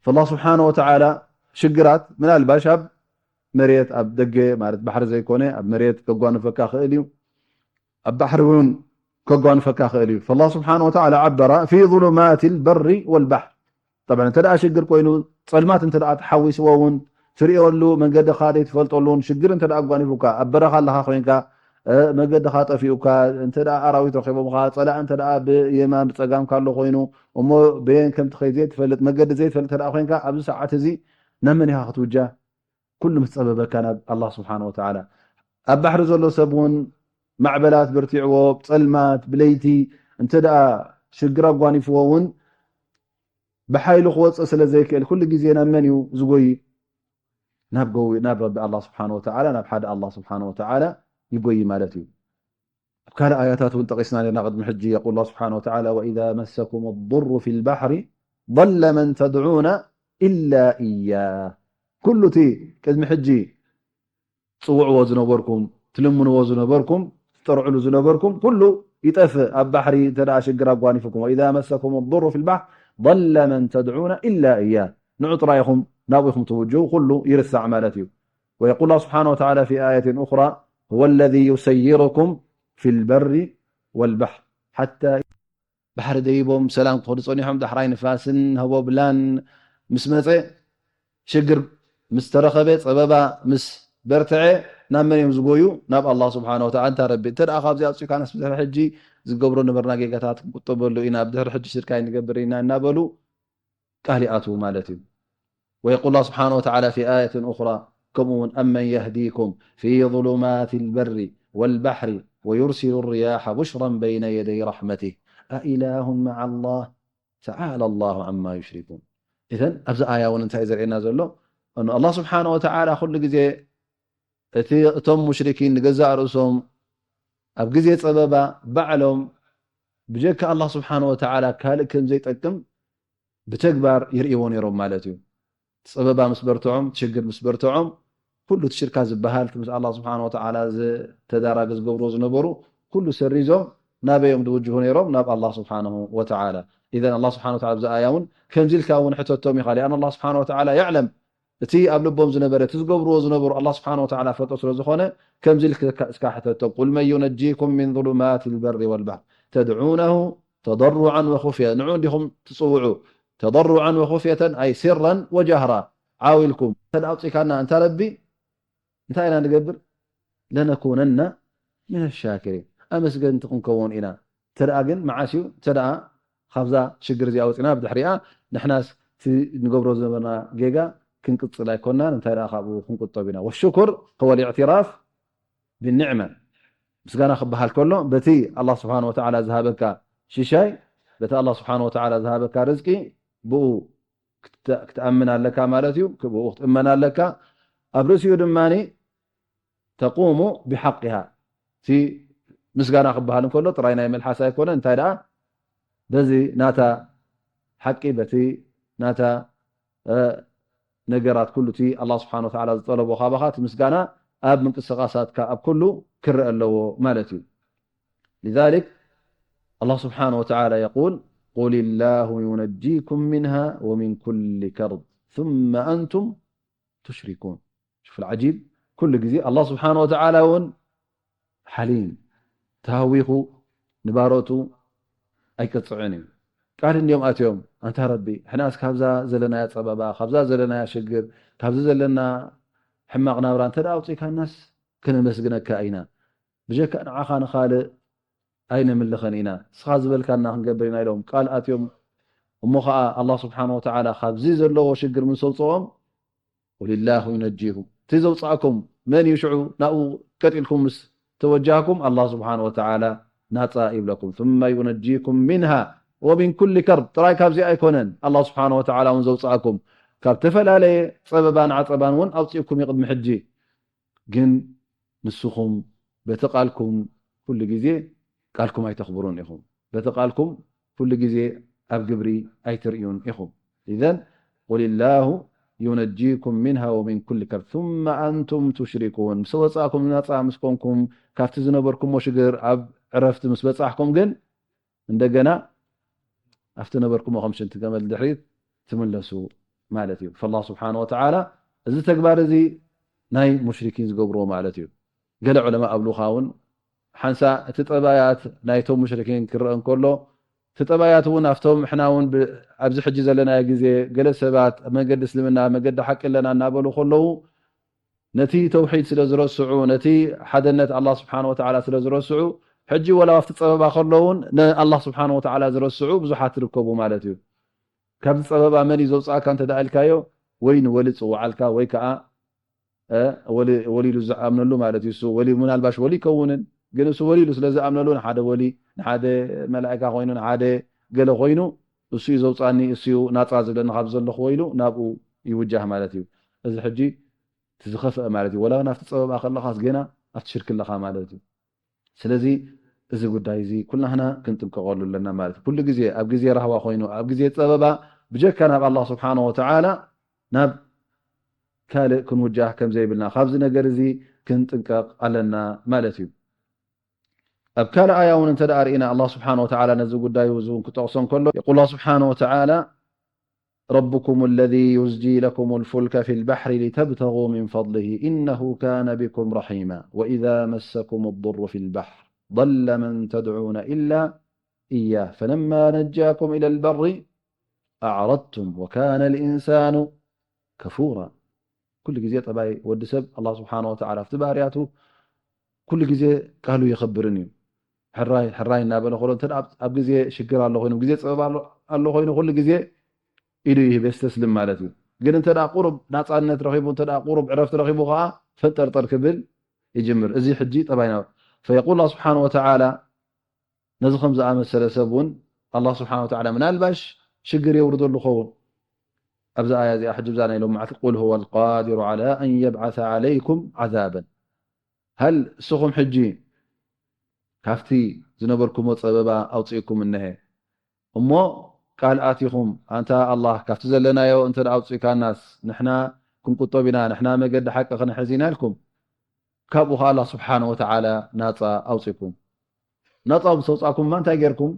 ፈላህ ስብሓነ ወተዓላ ሽግራት ምናልባሽ ኣብ መሬት፣ ኣብ ደገ ማለት ባሕሪ ዘይኮነ ኣብ መሬት ከጓንፈካ ክእል እዩ። ኣብ ባሕሪ እውን ከጓንፈካ ክእል እዩ። ፈላህ ስብሓነ ወተዓላ ዓበራ ፊ ظሉማት ልበሪ ወልባሕር። ጠብዓ እንተ ደኣ ሽግር ኮይኑ፣ ጸልማት እንተ ደኣ ተሓዊስዎ እውን፣ ትርእየሉ መንገድኻ ዘይትፈልጠሉ እውን ሽግር እንተ ደኣ ኣጓኒፉካ፣ ኣብ በረኻ ኣለኻ ኮይንካ፣ እ፣ መገድኻ ጠፊኡካ፣ እንተ ደኣ ኣራዊት ረኺቦምኻ፣ ጸላእ እንተ ደኣ ብየማን ብጸጋምካ ኣሎ ኮይኑ፣ እሞ በየን ከም ትኸይድ ዘይትፈልጥ፣ መገዲ ዘይትፈልጥ እንተ ደኣ ኮይንካ፣ ኣብዚ ሰዓት እዚ ናብ መን ኢኻ ክትውጃ? ኩሉ ምስ ጸበበካ ናብ ኣላህ ስብሓን ወተዓላ። ኣብ ባሕሪ ዘሎ ሰብ እውን ማዕበላት በርቲዕዎ፣ ብጸልማት፣ ብለይቲ እንተ ደኣ ሽግር ኣጓኒፍዎ እውን ብሓይሉ ክወፅእ ስለ ዘይክእል፣ ኩሉ ግዜ ናብ መን እዩ ዝጎይ? ናብ ጎዊ-፣ ናብ ረቢ ኣላህ ስብሓን ወተዓላ፣ ናብ ሓደ ኣላህ ስብሓን ወተዓላ ይጎይ ማለት እዩ። ኣብ ካልእ ኣያታት እውን ጠቒስና ነርና ቅድሚ ሕጂ። የቁል ኣላህ ስብሓን ወተዓላ፣ "ወኢዛ መሰኩም ضሩ ፊ ልባሕሪ ضለ መን ተድዑነ ኢላ ኢያህ." ኩሉ እቲ ቅድሚ ሕጂ ትጽውዕዎ ዝነበርኩም፣ ትልምንዎ ዝነበርኩም፣ ትጠርዕሉ ዝነበርኩም ኩሉ ይጠፍእ። ኣብ ባሕሪ እንተ ደኣ ሽግር ኣጓኒፉኩም፣ "ወኢዛ መሰኩም ضሩ ፊ ልባሕር ضለ መን ተድዑነ ኢላ ኢያህ." ንዑ ጥራይ ኢኹም ናብኡ ኢኹም ትውጅሁ፣ ኩሉ ይርሳዕ ማለት እዩ። ويقول الله سبحانه وتعالى في آية أخرى: "هو الذي يسيركم في البر والبحر حتى" ባሕሪ ደይቦም ሰላም ክኸዱ ጸኒሖም፣ ዳሕራይ ንፋስን ህቦብላን ምስ መጸ፣ ሽግር ምስ ተረኸበ፣ ጸበባ ምስ በርትዐ፣ ናብ መን እዮም ዝጎዩ? ናብ ኣላህ ስብሓነ ወተዓላ። እንታ ረቢ፣ እንተ ደኣ ካብዚ ኣውጺእካናስ ብድሕሪ ሕጂ ዝገብሮ ነበርና ጌጋታት ክንቁጠበሉ ኢና፣ ብድሕሪ ሕጂ ሽርክ ኣይንገብር ኢና እናበሉ ቃል ይኣትዉ ማለት እዩ። ويقول الله سبحانه وتعالى في آية أخرى: "ከምኡ እውን أمن يهديكم في ظلمات البر والبحر ويرسل الرياح بشرا بين يدي رحمته أإله مع الله تعالى الله عما يشركون." إذن ኣብዚ ኣያ እውን እንታይ እዩ ዘርእየና ዘሎ? እኑ ኣላህ ስብሓነ ወተዓላ ኩሉ ግዜ እቲ፣ እቶም ሙሽሪኪን ንገዛእ ርእሶም ኣብ ግዜ ጸበባ ባዕሎም ብጀካ ኣላህ ስብሓነ ወተዓላ ካልእ ከም ዘይጠቅም ብተግባር ይርእይዎ ነይሮም ማለት እዩ። ጸበባ ምስ በርትዖም፣ ሽግር ምስ በርትዖም፣ ኩሉ እቲ ሽርካ ዝበሃል ምስ ኣላህ ስብሓነ ወተዓላ ዝተዳራገ ዝገብርዎ ዝነበሩ ኩሉ ሰሪዞም ናበይ እዮም ዝውጅሁ ነይሮም? ናብ ኣላህ ስብሓነሁ ወተዓላ። ኢዘን ኣላህ ስብሓነ ወተዓላ ኣብዚ ኣያ እውን ከምዚ ኢልካ እውን ሕተቶም ኢኻ። ሊኣን ኣላህ ስብሓነ ወተዓላ የዕለም እቲ ኣብ ልቦም ዝነበረ፣ እቲ ዝገብርዎ ዝነበሩ ኣላህ ስብሓነ ወተዓላ ፈልጦ ስለ ዝኾነ፣ ከምዚ ኢልካ እስካ ሕተቶም፣ "ቁል መን ዩነጂኩም ሚን ዙሉማት ልበሪ ወልባሕር ተድዑነሁ ተደሩዓን ወኹፍያ?" ንዑ እንዲኹም ትጽውዑ፣ ተደሩዓን ወኹፍየተን፣ ኣይ ሲራን ወጃህራ፣ ዓው ኢልኩም። እንተ ደኣ ኣውጺእካና፣ እንታ ረቢ፣ እንታይ ኢና ንገብር? "ለነኩነና ሚነ ሻኪሪን፣ ኣመስገንቲ ክንከውን ኢና።" እንተ ደኣ ግን መዓስ እዩ? እንተ ደኣ ካብዛ ሽግር እዚኣ ወጺና፣ ብድሕሪኣ ንሕናስ እቲ ንገብሮ ዝነበርና ጌጋ ክንቅጽል ኣይኮናን፣ እንታይ ደኣ ካብኡ ክንቁጠብ ኢና። ወሽኩር ሁወ ልእዕትራፍ ብኒዕመ፣ ምስጋና ክበሃል ከሎ በቲ ኣላህ ስብሓነ ወተዓላ ዝሃበካ ሽሻይ፣ በቲ ኣላህ ስብሓነ ወተዓላ ዝሃበካ ርዝቂ ብኡ ክተ-፣ ክትኣምን ኣለካ ማለት እዩ። ብኡ ክትእመን ኣለካ። ኣብ ርእሲኡ ድማ ተቁሙ ብሓቂሃ፣ እቲ ምስጋና ክበሃል እንከሎ ጥራይ ናይ መልሓስ ኣይኮነ፣ እንታይ ደኣ በዚ ናታ ሓቂ፣ በቲ ናታ፣ እ፣ ነገራት ኩሉ እቲ ኣላህ ስብሓነ ወተዓላ ዝጠለቦ ካባኻ፣ እቲ ምስጋና ኣብ ምንቅስቓሳትካ ኣብ ኩሉ ክረአ ኣለዎ ማለት እዩ። لذلك الله سبحانه وتعالى يقول: "قل الله ينجيكم منها ومن كل كرب ثم أنتم تشركون." شوف العجيب، ኩሉ ግዜ ኣላህ ስብሓነ ወተዓላ እውን ሓሊም፣ ተሃዊኹ ንባሮቱ ኣይቅጽዕን እዩ። ቃል እንድዮም ኣትዮም፣ "ኣንታ ረቢ፣ ሕናስ ካብዛ ዘለናያ ጸበባ፣ ካብዛ ዘለናያ ሽግር፣ ካብዚ ዘለና ሕማቕ ናብራ እንተ ደኣ ኣውጺእካናስ፣ ከነመስግነካ ኢና። ብጀካ ንዓኻ ንኻልእ ኣይነምልኸን ኢና። ንስኻ ዝበልካና ክንገብር ኢና" ኢሎም ቃል ኣትዮም። እሞ ኸኣ ኣላህ ስብሓነ ወተዓላ ካብዚ ዘለዎ ሽግር ምስ ኣውጽኦም፣ "ቁልላሁ ዩነጂኩም፣ እቲ ዘውጻእኩም መን እዩ? ሽዑ ናብኡ ቀጥ ኢልኩም ምስ ተወጃህኩም፣ ኣላህ ስብሓነ ወተዓላ ናጻ ይብለኩም። ثم ينجيكم منها ومن كل كرب." ጥራይ ካብዚ ኣይኮነን፣ ኣላህ ስብሓነ ወተዓላ እውን ዘውጻእኩም ካብ ዝተፈላለየ ጸበባን ዓጸባን እውን ኣውጺእኩም እዩ ቅድሚ ሕጂ። ግን ንስኹም በቲ ቃልኩም ኩሉ ግዜ ቃልኩም ኣይተኽብሩን ኢኹም። በቲ ቃልኩም ኩሉ ግዜ ኣብ ግብሪ ኣይትርእዩን ኢኹም። إذن قل الله ينجيكم منها ومن كل كرب ثم أنتم تشركون። ምስ ወጻእኩም፣ ናጻ ምስ ኮንኩም፣ ካብቲ ዝነበርኩሞ ሽግር ኣብ ዕረፍቲ ምስ በጻሕኩም ግን እንደገና ኣብቲ ነበርኩሞ ከም ሽንቲ ገመል ድሕሪት ትምለሱ ማለት እዩ። فالله سبحانه وتعالى እዚ ተግባር እዚ ናይ ሙሽሪኪን ዝገብርዎ ማለት እዩ። ገለ ዑለማ ኣብ ሉኻ እውን ሓንሳ እቲ ጠባያት ናይቶም ሙሽሪኪን ክረአ እንከሎ፣ እቲ ጠባያት እውን ኣብቶም ሕና እውን ብ-፣ ኣብዚ ሕጂ ዘለናዮ ግዜ ገለ ሰባት ኣብ መንገዲ እስልምና፣ ኣብ መንገዲ ሓቂ ኣለና እናበሉ ከለዉ፣ ነቲ ተውሒድ ስለ ዝረስዑ፣ ነቲ ሓደነት ኣላህ ስብሓነ ወተዓላ ስለ ዝረስዑ፣ ሕጂ ወላ ኣብቲ ጸበባ ከለዉን ንኣላህ ስብሓነ ወተዓላ ዝረስዑ ብዙሓት ይርከቡ ማለት እዩ። ካብዚ ጸበባ መን እዩ ዘውጽኣካ እንተ ደኣ ኢልካዮ፣ ወይ ንወሊ ጽውዓልካ፣ ወይ ከኣ፣ እ፣ ወሊ፣ ወሊ ኢሉ ዝኣምነሉ ማለት እዩ። እሱ ወሊ፣ ምናልባሽ ወሊ ይከውንን፣ ግን እሱ ወሊ ኢሉ ስለ ዝኣምነሉ፣ ንሓደ ወሊ፣ ንሓደ መላእካ ኮይኑ፣ ንሓደ ገለ ኮይኑ፣ እሱ እዩ ዘውጽኣኒ፣ እሱ እዩ ናጻ ዝብለኒ ካብ ዘለኹዎ ኢሉ ናብኡ ይውጃህ ማለት እዩ። እዚ ሕጂ እቲ ዝኸፍአ ማለት እዩ። ወላ እውን ኣብቲ ጸበባ ከለኻስ ገና ኣብቲ ሽርክ ኣለኻ ማለት እዩ። ስለዚ እዚ ጉዳይ እዚ ኩላህና ክንጥንቀቐሉ ኣለና ማለት እዩ። ኩሉ ግዜ፣ ኣብ ግዜ ራህዋ ኮይኑ፣ ኣብ ግዜ ጸበባ፣ ብጀካ ናብ ኣላህ ስብሓነ ወተዓላ ናብ ካልእ ክንውጃህ ከም ዘይብልና፣ ካብዚ ነገር እዚ ክንጥንቀቕ ኣለና ማለት እዩ። ኣብ ካልእ ኣያ እውን እንተ ደኣ ርኢና፣ ኣላህ ስብሓነ ወተዓላ ነዚ ጉዳዩ እዚ እውን ክጠቕሶ እንከሎ፣ የቁል ኣላህ ስብሓነ ወተዓላ፣ ربكم الذي يزجي لكم الفلك في البحر لتبتغوا من فضله إنه كان بكم رحيما وإذا مسكم الضر في البحر ضل من تدعون إلا إياه فلما نجاكم إلى البر أعرضتم وكان الإنسان كفورا። ኩሉ ግዜ ጠባይ ወዲ ሰብ ኣላህ ስብሓነ ወተዓላ ኣብቲ ባህርያቱ ኩሉ ግዜ ቃሉ የኽብርን እዩ። ሕራይ፣ ሕራይ እናበለ ከሎ፣ እንተ ደኣ ኣብ፣ ኣብ ግዜ ሽግር ኣሎ ኮይኑ፣ ግዜ ጸበባ ኣሎ፣ ኣሎ ኮይኑ፣ ኩሉ ግዜ ኢዱ ይህብ፣ የስተስልም ማለት እዩ። ግን እንተ ደኣ ቁሩብ ናጻነት ረኺቡ፣ እንተ ደኣ ቁሩብ ዕረፍቲ ረኺቡ ከኣ ፈንጠርጠር ክብል ይጅምር። እዚ ሕጂ ጠባይና። ፈየቁል ኣላህ ስብሓነ ወተዓላ፣ ነዚ ከም ዝኣመሰለ ሰብ እውን ኣላህ ስብሓነ ወተዓላ ምናልባሽ ሽግር የውርደሉ ኸውን። ኣብዛ ኣያ እዚኣ ሕጂ ብዛ ናይ ሎማዕቲ፣ قل هو القادر على أن يبعث عليكم عذابا። ሃል እስኹም ሕጂ ካብቲ ዝነበርኩሞ ጸበባ ኣውጺእኩም እነሀ፣ እሞ ቃል ኣቲኹም፣ ኣንታ ኣላህ፣ ካብቲ ዘለናዮ እንተ ደኣ ኣውጺእካናስ፣ ንሕና ክንቁጠብ ኢና፣ ንሕና መገዲ ሓቂ ክንሕዝ ኢና ኢልኩም፣ ካብኡ ኸዓ ኣላህ ስብሓነ ወተዓላ ናጻ ኣውጺእኩም። ናጻ ምስ ኣውጻእኩም እማ እንታይ ጌርኩም?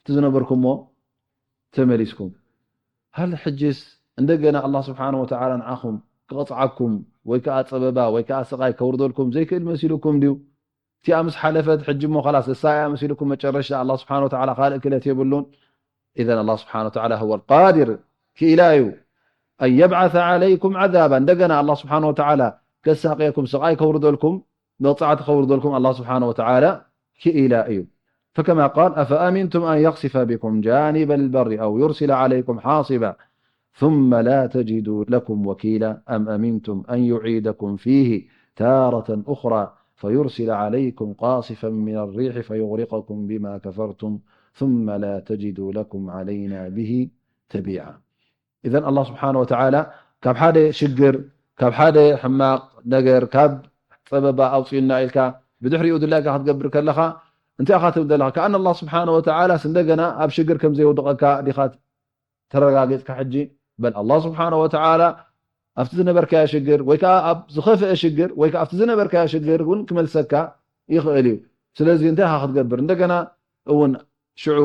እቲ ዝነበርኩሞ ተመሊስኩም። ሃል ሕጅስ እንደገና ኣላህ ስብሓነ ወተዓላ ንዓኹም ክቐጽዓኩም ወይ ከኣ ጸበባ ወይ ከኣ ስቓይ ከውርደልኩም ዘይክእል መሲሉኩም ድዩ? እቲኣ ምስ ሓለፈት፣ ሕጂ እሞ ኸላስ እሳ እያ መሲሉኩም፣ መጨረሽታ ኣላህ ስብሓነ ወተዓላ ካልእ ክለት የብሉን። ኢዘን ኣላህ ስብሓነ ወተዓላ هو القادر፣ ክኢላ እዩ። أن يبعث عليكم عذابا، እንደገና ኣላህ ስብሓነ ወተዓላ ከሳቕየኩም፣ ስቓይ ከውርደልኩም፣ መቕጻዕቲ ከውርደልኩም ኣላህ ስብሓነ ወተዓላ ክኢላ እዩ። فكما قال أفأمنتم أن يخسف بكم جانب البر أو يرسل عليكم حاصبا ثم لا تجدوا لكم وكيلا أم أمنتم أن يعيدكم فيه تارة أخرى فيرسل عليكم قاصفا من الريح فيغرقكم بما كفرتم ثم لا تجدوا لكم علينا به تبيعا. ኢዘን ኣላህ ስብሓነ ወተዓላ ካብ ሓደ ሽግር፣ ካብ ሓደ ሕማቕ ነገር፣ ካብ ጸበባ ኣውጽኡና ኢልካ ብድሕሪኡ ድላይካ ክትገብር ከለኻ እንታይ ኢኻ ትብል ዘለኻ? ከኣን ኣላህ ስብሓነ ወተዓላስ እንደገና ኣብ ሽግር ከም ዘየውድቐካ ዲኻ ተረጋጊጽካ ሕጂ? በል ኣላህ ስብሓነ ወተዓላ ኣብቲ ዝነበርካዮ ሽግር ወይ ከኣ ኣብ ዝኸፍአ ሽግር ወይ ከኣ ኣብቲ ዝነበርካዮ ሽግር እውን ክመልሰካ ይኽእል እዩ። ስለዚ እንታይ ኢኻ ክትገብር? እንደገና እውን ሽዑ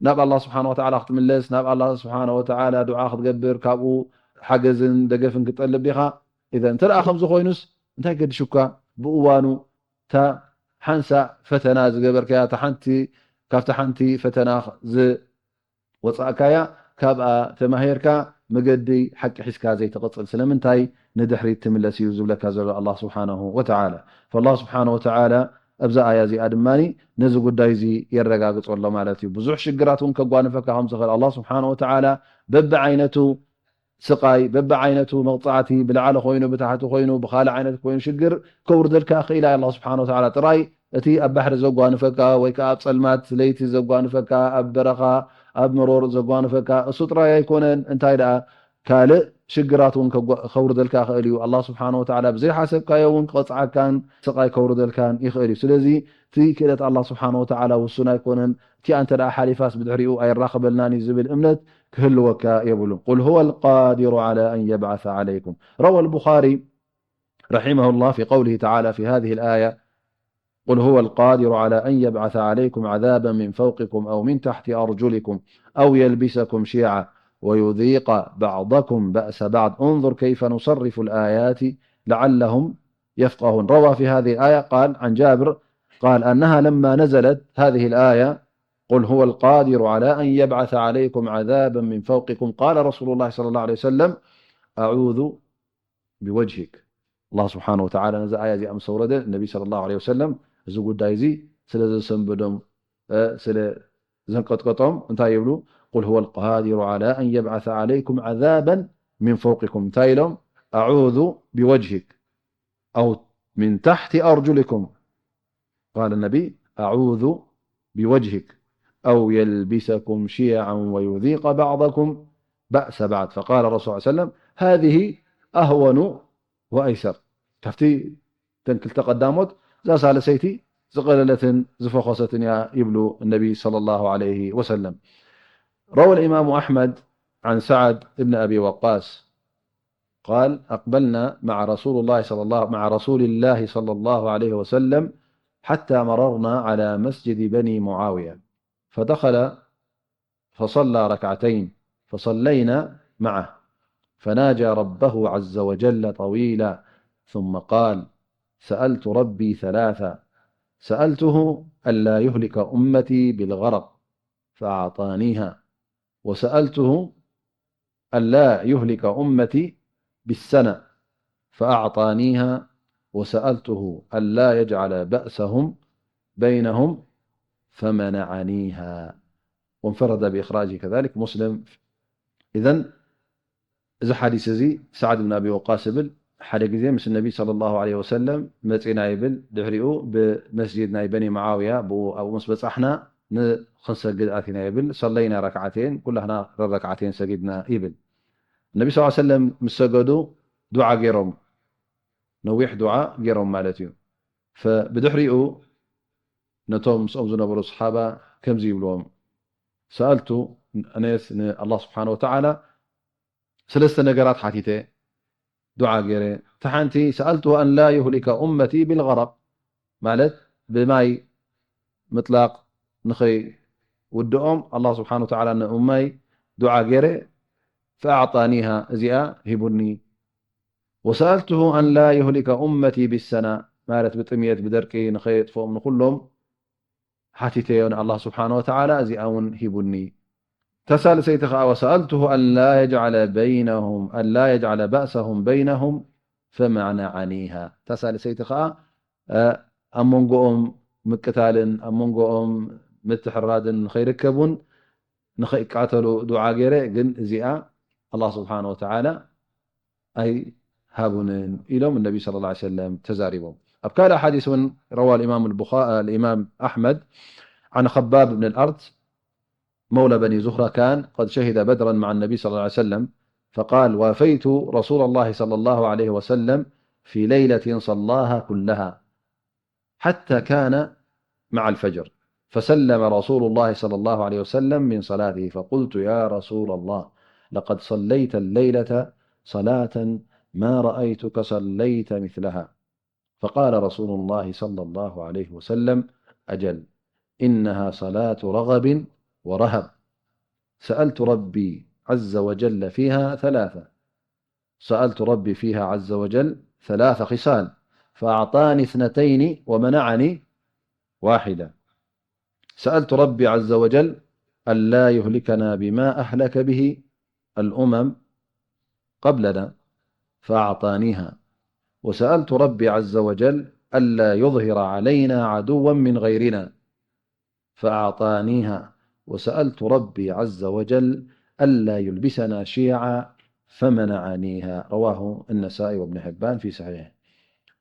ናብ ኣላህ ስብሓነ ወተዓላ ክትምለስ፣ ናብ ኣላህ ስብሓነ ወተዓላ ዱዓ ክትገብር፣ ካብኡ ሓገዝን ደገፍን ክትጠልብ ዲኻ? ኢዘን እንተ ደኣ ከምዚ ኮይኑስ እንታይ ገድሹካ? ብእዋኑ እታ ሓንሳእ ፈተና ዝገበርካያ፣ እታ ሓንቲ፣ ካብታ ሓንቲ ፈተና ዝወጻእካያ፣ ካብኣ ተማሂርካ መገዲ ሓቂ ሒዝካ ዘይትቕጽል ስለምንታይ ንድሕሪት ትምለስ እዩ ዝብለካ ዘሎ ኣላህ ስብሓነሁ ወተዓላ። ፈላህ ስብሓነሁ ወተዓላ ኣብዛ ኣያ እዚኣ ድማ ነዚ ጉዳይ እዚ የረጋግጾ ኣሎ ማለት እዩ። ብዙሕ ሽግራት እውን ከጓንፈካ ከም ዝኽእል ኣላህ ስብሓነሁ ወተዓላ በብዓይነቱ ስቓይ፣ በብዓይነቱ መቕጻዕቲ፣ ብላዕሊ ኮይኑ፣ ብታሕቲ ኮይኑ፣ ብኻልእ ዓይነት ኮይኑ ሽግር ከውርደልካ ክኢላ ኣላህ ስብሓነሁ ወተዓላ። ጥራይ እቲ ኣብ ባሕሪ ዘጓንፈካ ወይ ከኣ ኣብ ጸልማት ለይቲ ዘጓንፈካ፣ ኣብ በረኻ፣ ኣብ መሮር ዘጓንፈካ እሱ ጥራይ ኣይኮነን። እንታይ ደኣ ካልእ ሽግራት እውን ከጓ-፣ ከውርደልካ ይኽእል እዩ። ኣላህ ስብሓነ ወተዓላ ብዘይሓሰብካዮ እውን ክቐጽዓካን ስቓይ ከውርደልካን ይኽእል እዩ። ስለዚ እቲ ክእለት ኣላህ ስብሓነ ወተዓላ ውሱን ኣይኮነን። እቲኣ እንተ ደኣ ሓሊፋስ ብድሕሪኡ ኣይራኸበልናን እዩ ዝብል እምነት ክህልወካ የብሉን። قل هو القادر على أن يبعث عليكم. روى البخاري رحمه الله في قوله تعالى في هذه الآية: قل هو القادر على أن يبعث عليكم عذابا من فوقكم أو من تحت أرجلكم أو يلبسكم شيعا ويذيق بعضكم بأس بعض، انظر كيف نصرف الآيات لعلهم يفقهون. روى في هذه الآية، قال عن جابر، قال أنها لما نزلت هذه الآية: قل هو القادر على أن يبعث عليكم عذابا من فوقكم، قال رسول الله صلى الله عليه وسلم: أعوذ بوجهك. ኣላህ ስብሓነ ወተዓላ ነዚ ኣያ እዚኣ ምስ ኣውረደ፣ ነቢ ሰለላሁ ዐለይሂ ወሰለም እዚ ጉዳይ እዚ ስለ ዘሰንበዶም፣ እ፣ ስለ ዘንቀጥቀጦም እንታይ ይብሉ? قل هو القادر على أن يبعث عليكم عذابا من فوقكم. እንታይ ኢሎም? أعوذ بوجهك أو من تحت أرجلكم. قال النبي: أعوذ بوجهك أو يلبسكم شيعا ويذيق بعضكم بأس بعض. فقال الرسول صلى الله عليه وسلم: هذه أهون وأيسر. ካብቲ እተን ክልተ ቀዳሞት እዛ ሳልሰይቲ ዝቐለለትን ዝፈኾሰትን እያ ይብሉ ነቢ ሰለላሁ ዐለይሂ ወሰለም። روى الإمام أحمد عن سعد بن أبي وقاص قال: أقبلنا مع رسول الله صلى الله، مع رسول الله صلى الله عليه وسلم حتى مررنا على مسجد بني معاوية، فدخل فصلى ركعتين، فصلينا معه، فناجى ربه عز وجل طويلا، ثم قال: سألت ربي ثلاثا، سألته ألا يهلك أمتي بالغرق فأعطانيها، وسألته ألا يهلك أمتي بالسنة فأعطانيها، وسألته ألا يجعل بأسهم بينهم فمنعنيها، وانفرد بإخراجه كذلك مسلم. إذن እዚ ሓዲስ እዚ ሳዕድ ብን ኣቢ ወቃስ ይብል፣ ሓደ ግዜ ምስ ነቢ ሰለላሁ ዐለይሂ ወሰለም መጺና ይብል። ድሕሪኡ ብመስጂድ ናይ በኒ መዓውያ ብኡ፣ ኣብኡ ምስ በጻሕና ንኽንሰግድ ኣቲና ይብል። ሰለይና ረክዓተይን፣ ኩላህና ረረክዓተይን ሰጊድና ይብል። ነቢ ሰለላሁ ዐለይሂ ወሰለም ምስ ሰገዱ ዱዓ ገይሮም፣ ነዊሕ ዱዓ ገይሮም ማለት እዩ። ፈ-፣ ብድሕሪኡ ነቶም ምስኦም ዝነበሩ ሰሓባ ከምዚ ይብልዎም፣ ሰኣልቱ፣ ኣነስ ንኣላህ ስብሓነ ወተዓላ ሰለስተ ነገራት ሓቲተ፣ ዱዓ ገይረ። እታ ሓንቲ፣ ሰኣልቱ ኣን ላ ዩህሊከ ኡመቲ ቢልገረቅ፣ ማለት ብማይ ምጥላቕ ንኸይውድኦም ኣላህ ስብሓነ ወተዓላ ንኡመይ ዱዓ ገይረ፣ ፈኣዕጣኒሃ፣ እዚኣ ሂቡኒ። ወሰኣልቱሁ ኣን ላ ዩህሊከ ኡመቲ ቢሰና፣ ማለት ብጥምየት ብደርቂ ንኸየጥፍኦም ንኹሎም ሓቲተዮ ንኣላህ ስብሓነ ወተዓላ፣ እዚኣ እውን ሂቡኒ። እታ ሳልሰይቲ ኸዓ፣ ወሰኣልቱሁ ኣን ላ የጅዓለ በይነሁም፣ ኣን ላ የጅዓለ ባእሰሁም በይነሁም ፈመነዓኒሃ። እታ ሳልሰይቲ ኸዓ፣ እ፣ ኣብ መንጎኦም ምቅታልን ኣብ መንጎኦም ምትሕራድን ንኸይርከቡን ንኸይቃተሉ ዱዓ ገይረ፣ ግን እዚኣ ኣላህ ስብሓነ ወተዓላ ኣይሃቡንን ኢሎም ነቢ ሰለላሁ ዐለይሂ ወሰለም ተዛሪቦም። ኣብ ካልእ ሓዲስ እውን ረዋ الإمام البخا-، الإمام أحمد عن خباب بن الأرت مولى بني زهرة كان قد شهد بدرا مع النبي صلى الله عليه وسلم فقال: وافيت رسول الله صلى الله عليه وسلم في ليلة صلاها كلها حتى كان مع الفجر، فسلم رسول الله صلى الله عليه وسلم من صلاته، فقلت: يا رسول الله، لقد صليت الليلة صلاة ما رأيتك صليت مثلها. فقال رسول الله صلى الله عليه وسلم: أجل، إنها صلاة رغب ورهب، سألت ربي عز وجل فيها ثلاثة، سألت ربي فيها عز وجل ثلاث خصال، فأعطاني اثنتين ومنعني واحدة. سألت ربي عز وجل ألا يهلكنا بما أهلك به الأمم قبلنا، فأعطانيها. وسألت ربي عز وجل ألا يظهر علينا عدوا من غيرنا، فأعطانيها. وسألت ربي عز وجل ألا يلبسنا شيعا فمنعنيها. رواه النسائي وابن حبان في صحيحه.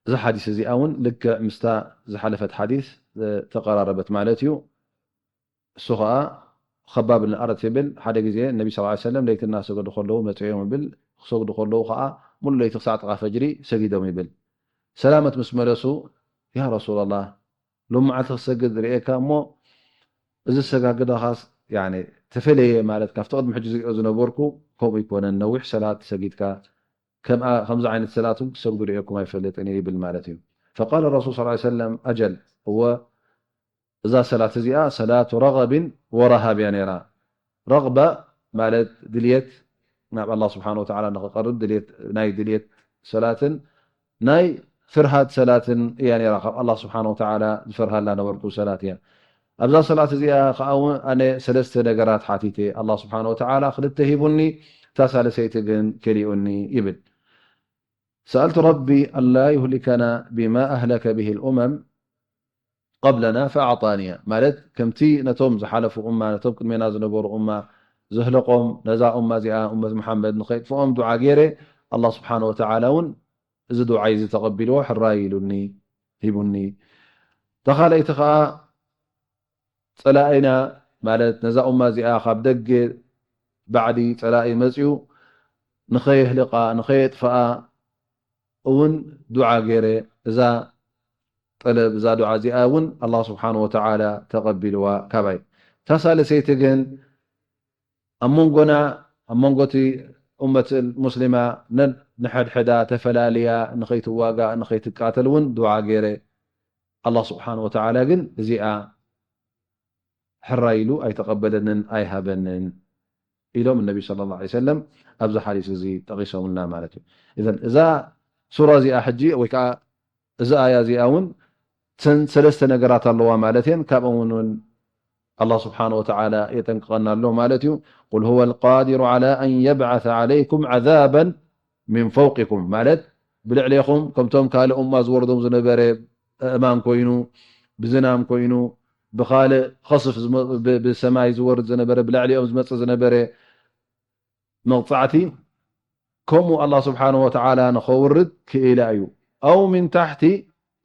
እዚ ሓዲስ እዚኣ እውን ልክዕ ምስታ ዝሓለፈት ሓዲስ፣ እ፣ ተቐራረበት ማለት እዩ። እሱ ኸዓ ኸባብ ብን ኣረት ይብል፣ ሓደ ግዜ ነቢ ሰለላሁ ዐለይሂ ወሰለም ለይቲ እናሰገዱ ከለዉ መጺኦም ይብል፣ ክሰግዱ ከለዉ ከዓ ሙሉ ለይቲ ክሳዕ ጥቓ ፈጅሪ ሰጊዶም ይብል። ሰላመት ምስ መለሱ፣ ያ ረሱላላህ፣ ሎም መዓልቲ ክሰግድ ርእየካ እሞ፣ እዚ ኣሰጋግዳኻስ፣ ያኒ፣ ተፈለየ፣ ማለት ካብቲ ቅድሚ ሕጂ ዝሪኦ ዝነበርኩ ከምኡ ኣይኮነን፣ ነዊሕ ሰላት ሰጊድካ፣ ከምኣ፣ ከምዚ ዓይነት ሰላት እውን ክሰግዱ ርእየኩም ኣይፈልጥን እየ ይብል ማለት እዩ። ፈቃለ ረሱል ሰለላሁ ዐለይሂ ወሰለም፣ ኣጀል፣ እወ፣ እዛ ሰላት እዚኣ ሰላቱ ረገቢን ወረሃብ እያ ነይራ። ረግባ ማለት ድልየት፣ ናብ ኣላህ ስብሓነ ወተዓላ ንኽቐርብ ድልየት፣ ናይ ድልየት ሰላትን ናይ ፍርሃት ሰላትን እያ ነይራ። ካብ ኣላህ ስብሓነ ወተዓላ ዝፈርሃላ ነበርኩ ሰላት እያ። ኣብዛ ሰላት እዚኣ ከዓ እውን ኣነ ሰለስተ ነገራት ሓቲተ። ኣላህ ስብሓነ ወተዓላ ክልተ ሂቡኒ፣ እታ ሳልሰይቲ ግን ከሊኡኒ ይብል። ሰኣልቱ ረቢ ኣላ ዩህሊከና ቢማ ኣህለከ ብሂ ልኡመም ቀብለና ፈኣዕጣንያ፣ ማለት ከምቲ ነቶም ዝሓለፉ ኡማ፣ ነቶም ቅድሜና ዝነበሩ ኡማ ዘህለቆም፣ ነዛ ኡማ እዚኣ፣ ኡመት መሓመድ፣ ንኸይጥፍኦም ዱዓ ገይረ፣ ኣላህ ስብሓነ ወተዓላ እውን እዚ ዱዓይ እዚ ተቐቢልዎ፣ ሕራይ ኢሉኒ፣ ሂቡኒ። እታ ካልኣይቲ ኸዓ፣ ጸላኢና፣ ማለት ነዛ ኡማ እዚኣ ካብ ደገ ባዕዲ ጸላኢ መጺኡ ንኸየህልቓ፣ ንኸየጥፍኣ እውን ዱዓ ገይረ። እዛ ጠለብ፣ እዛ ዱዓ እዚኣ እውን ኣላህ ስብሓነ ወተዓላ ተቐቢልዋ ካባይ። እታ ሳልሰይቲ ግን ኣብ መንጎና፣ ኣብ መንጎ እቲ ኡመት ሙስሊማ ነን-፣ ንሐድሕዳ ተፈላልያ ንኸይትዋጋእ፣ ንኸይትቃተል እውን ዱዓ ገይረ። ኣላህ ስብሓነ ወተዓላ ግን እዚኣ ሕራይ ኢሉ ኣይተቐበለንን ኣይሃበንን ኢሎም ነቢ ሰለላሁ ዐለይሂ ወሰለም ኣብዚ ሓዲስ እዚ ጠቒሶምልና ማለት እዩ። እዘን እዛ ሱራ እዚኣ ሕጂ ወይ ከዓ እዚ ኣያ እዚኣ እውን ሰን-፣ ሰለስተ ነገራት ኣለዋ ማለት እየን። ካብኦም እውን፣ እውን ኣላህ ስብሓነ ወተዓላ የጠንቅቐና ኣሎ ማለት እዩ። ቁል ሁወ ልቃዲሩ ዓላ ኣን የብዓሰ ዓለይኩም ዓዛበን ሚን ፈውቂኩም፣ ማለት ብልዕሌኹም ከምቶም ካልእ እማ ዝወርዶም ዝነበረ እማን ኮይኑ፣ ብዝናም ኮይኑ፣ ብኻልእ ኸስፍ ዝመ-፣ ብ-፣ ብሰማይ ዝወርድ ዝነበረ፣ ብልዕሊኦም ዝመጽእ ዝነበረ መቕጻዕቲ፣ ከምኡ ኣላህ ስብሓነሁ ወተዓላ ንኸውርድ ክኢላ እዩ። ኣው ሚን ታሕቲ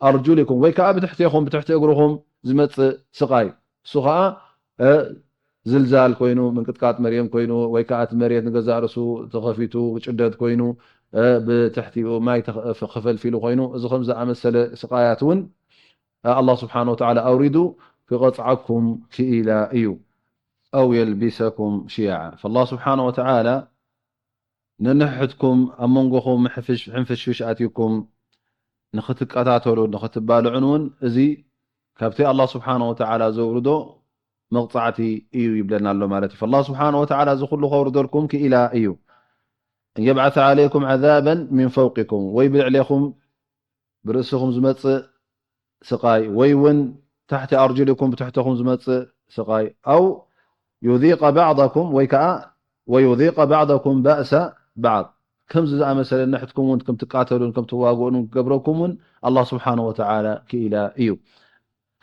ኣርጁሊኩም፣ ወይ ከኣ ብትሕቴኹም፣ ብትሕቲ እግርኹም ዝመጽእ ስቓይ፣ እሱ ኸኣ፣ እ፣ ዝልዛል ኮይኑ፣ ምንቅጥቃጥ መሬት ኮይኑ፣ ወይ ከኣ እቲ መሬት ንገዛእ ርእሱ ተኸፊቱ ክጭደድ ኮይኑ፣ እ፣ ብትሕቲኡ ማይ ተኸ-፣ ክፈልፊሉ ኮይኑ፣ እዚ ከም ዝኣመሰለ ስቓያት እውን፣ እ፣ ኣላህ ስብሓነሁ ወተዓላ ኣውሪዱ ክቐጽዓኩም ክኢላ እዩ። ኣው የልቢሰኩም ሽያዓ። ፈላህ ስብሓነሁ ወተዓላ ነንሕድኩም ኣብ መንጎኹም ሕፍሽ-፣ ሕንፍሽፍሽ ኣትዩኩም ንኽትቀታተሉ፣ ንኽትባልዑን እውን እዚ ካብቲ ኣላህ ስብሓነሁ ወተዓላ ዘውርዶ መቕጻዕቲ እዩ ይብለና ኣሎ ማለት እዩ። ፈላህ ስብሓነሁ ወተዓላ እዚ ኩሉ ከውርደልኩም ክኢላ እዩ። ኣን የብዓሰ ዓለይኩም ዓዛበን ሚን ፈውቂኩም፣ ወይ ብልዕሌኹም ብርእስኹም ዝመጽእ ስቓይ፣ ወይ እውን ታሕቲ ኣርጁሊኩም ብትሕተኹም ዝመጽእ ስቓይ፣ ኣው ዩዚቀ ባዕዳኩም፣ ወይ ከኣ ወዩዚቀ ባዕዳኩም ባእሰ ባዕድ፣ ከምዚ ዝኣመሰለ ንሕድኩም እውን ከም ትቃተሉን ከም ትዋግኡን ክገብረኩም እውን ኣላህ ስብሓነሁ ወተዓላ ክኢላ እዩ።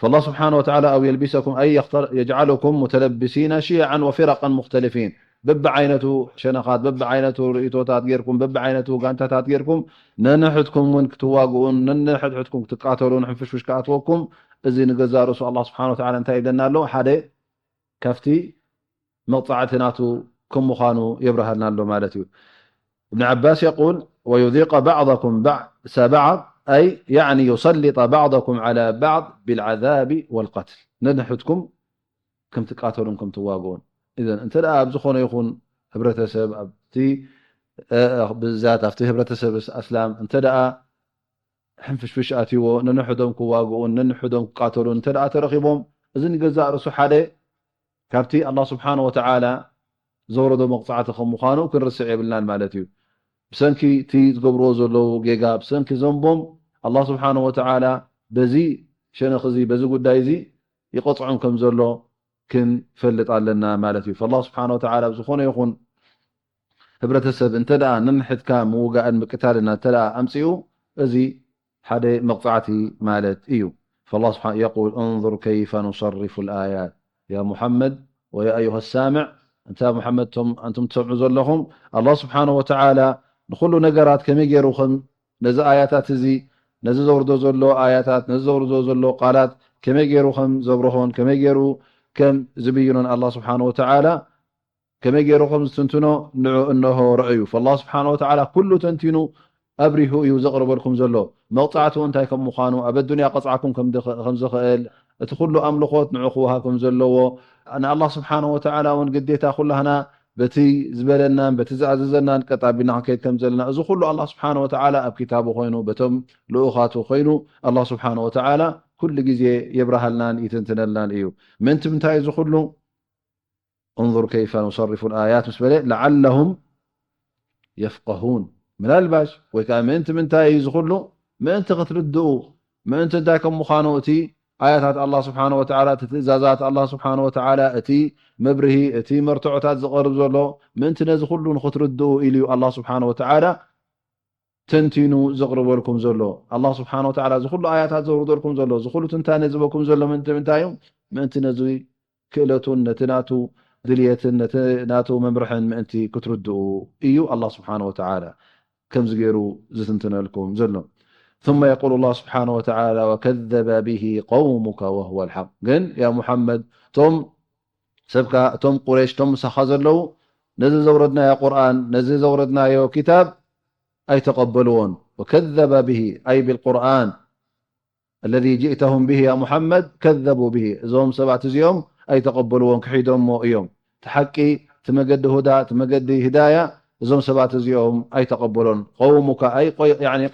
ፈላህ ስብሓነሁ ወተዓላ ኣው የልቢሰኩም ኣይ የኽተር-፣ የጅዓለኩም ሙተለብሲነ ሽየዓን ወፊረቀን ሙኽተሊፊን፣ በብዓይነቱ ሸነኻት፣ በብዓይነቱ ርእይቶታት ጌርኩም፣ በብዓይነቱ ጋንታታት ጌርኩም ነንሕድኩም እውን ክትዋግኡን ነንሕድሕድኩም ክትቃተሉን ሕንፍሽፍሽ ክኣትወኩም፣ እዚ ንገዛእ ርእሱ ኣላህ ስብሓነሁ ወተዓላ እንታይ ይብለና ኣሎ? ሓደ ካብቲ መቕጻዕቲ ናቱ ከም ምዃኑ የብርሃልና ኣሎ ማለት እዩ። እብን ዓባስ የቁል፣ ወዩዚቀ ባዕዳኩም ባእሰ ባዕድ፣ ኣይ ያዕኒ ዩሰሊጠ ባዕዳኩም ዓላ ባዕድ ቢልዓዛቢ ወልቀትል፣ ነንሕድኩም ከም ትቃተሉን ከም ትዋግኡን። እዘን እንተ ደኣ ኣብ ዝኾነ ይኹን ህብረተሰብ፣ ኣብቲ፣ እ፣ ብዛት ኣብቲ ህብረተሰብ ኣስላም እንተ ደኣ ሕንፍሽፍሽ ኣትይዎ፣ ነንሕዶም ክዋግኡን ነንሕዶም ክቃተሉን እንተ ደኣ ተረኺቦም፣ እዚ ንገዛእ ርእሱ ሓደ ካብቲ ኣላህ ስብሓነሁ ወተዓላ ዘውረዶ መቕጻዕቲ ከም ምዃኑ ክንርስዕ የብልናን ማለት እዩ። ብሰንኪ እቲ ዝገብርዎ ዘለዉ ጌጋ፣ ብሰንኪ ዘንቦም፣ ኣላህ ስብሓነሁ ወተዓላ በዚ ሸነኽ እዚ፣ በዚ ጉዳይ እዚ ይቐጽዖም ከም ዘሎ ክንፈልጥ ኣለና ማለት እዩ። ፈላህ ስብሓነሁ ወተዓላ ኣብ ዝኾነ ይኹን ህብረተሰብ እንተ ደኣ ነንሕድካ ምውጋእን ምቅታልን እንተ ደኣ ኣምጺኡ፣ እዚ ሓደ መቕጻዕቲ ማለት እዩ። ፈላህ ስብሓ-፣ የቁል፣ እንዙር ከይፈ ኑሰሪፉ ልኣያት፣ ያ ሙሓመድ ወያ ኣዩሃ ሳምዕ፣ እንታ ሙሓመድ፣ እቶም ኣንቱም ትሰምዑ ዘለኹም፣ ኣላህ ስብሓነሁ ወተዓላ ንኹሉ ነገራት ከመይ ገይሩ ከም ነዚ ኣያታት እዚ፣ ነዚ ዘውርዶ ዘሎ ኣያታት፣ ነዚ ዘውርዶ ዘሎ ቃላት ከመይ ገይሩ ከም ዘብርሆን ከመይ ገይሩ ከም ዝብይኖን ኣላህ ስብሓነሁ ወተዓላ ከመይ ገይሩ ከም ዝትንትኖ ንዑ እነሆ ረእዩ። ፈላህ ስብሓነ ወተዓላ ኩሉ ተንቲኑ ኣብሪሁ እዩ ዘቕርበልኩም ዘሎ። መቕጻዕቱ እንታይ ከም ምዃኑ፣ ኣብ ኣዱንያ ቀጽዓኩም ከም ድኸ-፣ ከም ዝኽእል፣ እቲ ኩሉ ኣምልኾት ንዑ ክወሃብ ከም ዘለዎ፣ ንኣላህ ስብሓነ ወተዓላ እውን ግዴታ ኩላህና በቲ ዝበለናን በቲ ዝኣዘዘናን ቀጥ ኣቢልና ክንከይድ ከም ዘለና፣ እዚ ኩሉ ኣላህ ስብሓነ ወተዓላ ኣብ ኪታቡ ኮይኑ፣ በቶም ልኡኻቱ ኮይኑ፣ ኣላህ ስብሓነ ወተዓላ ኩሉ ግዜ የብርሃልናን ይትንትነልናን እዩ። ምእንቲ ምንታይ እዚ ኩሉ? انظر كيف نصرف الآيات ምስ በለ لعلهم يفقهون ምናልባሽ ወይ ከዓ ምእንቲ ምንታይ እዩ እዚ ኩሉ? ምእንቲ ክትርድኡ፣ ምእንቲ እንታይ ከም ምዃኑ እቲ ኣያታት ኣላህ ስብሓነ ወተዓላ፣ እቲ ትእዛዛት ኣላህ ስብሓነ ወተዓላ፣ እቲ መብርሂ፣ እቲ መርትዖታት ዝቐርብ ዘሎ ምእንቲ ነዚ ኩሉ ንኽትርድኡ ኢሉ እዩ ኣላህ ስብሓነ ወተዓላ ተንቲኑ ዘቕርበልኩም ዘሎ። ኣላህ ስብሓነ ወተዓላ እዚ ኩሉ ኣያታት ዘውርደልኩም ዘሎ፣ እዚ ኩሉ ትንታነ ዝህበኩም ዘሎ ምእንቲ ምንታይ እዩ? ምእንቲ ነዚ ክእለቱን ነቲ ናቱ ድልየትን ነቲ ናቱ መምርሕን ምእንቲ ክትርድኡ እዩ ኣላህ ስብሓነ ወተዓላ ከምዚ ገይሩ ዝትንትነልኩም ዘሎ። ثم يقول الله سبحانه وتعالى وكذب به قومك وهو الحق ግን ያ ሙሓመድ እቶም ሰብካ እቶም ቁረይሽ እቶም ምሳኻ ዘለዉ ነዚ ዘውረድናዮ ቁርኣን ነዚ ዘውረድናዮ ኪታብ ኣይተቐበልዎን وكذب به أي بالقرآن الذي جئتهم به يا محمد كذبوا به እዞም ሰባት እዚኦም ኣይተቐበልዎን ክሒዶሞ እዮም እቲ ሓቂ እቲ መገዲ ሁዳ እቲ መገዲ ህዳያ እዞም ሰባት እዚኦም ኣይተቐበሎን قومك أي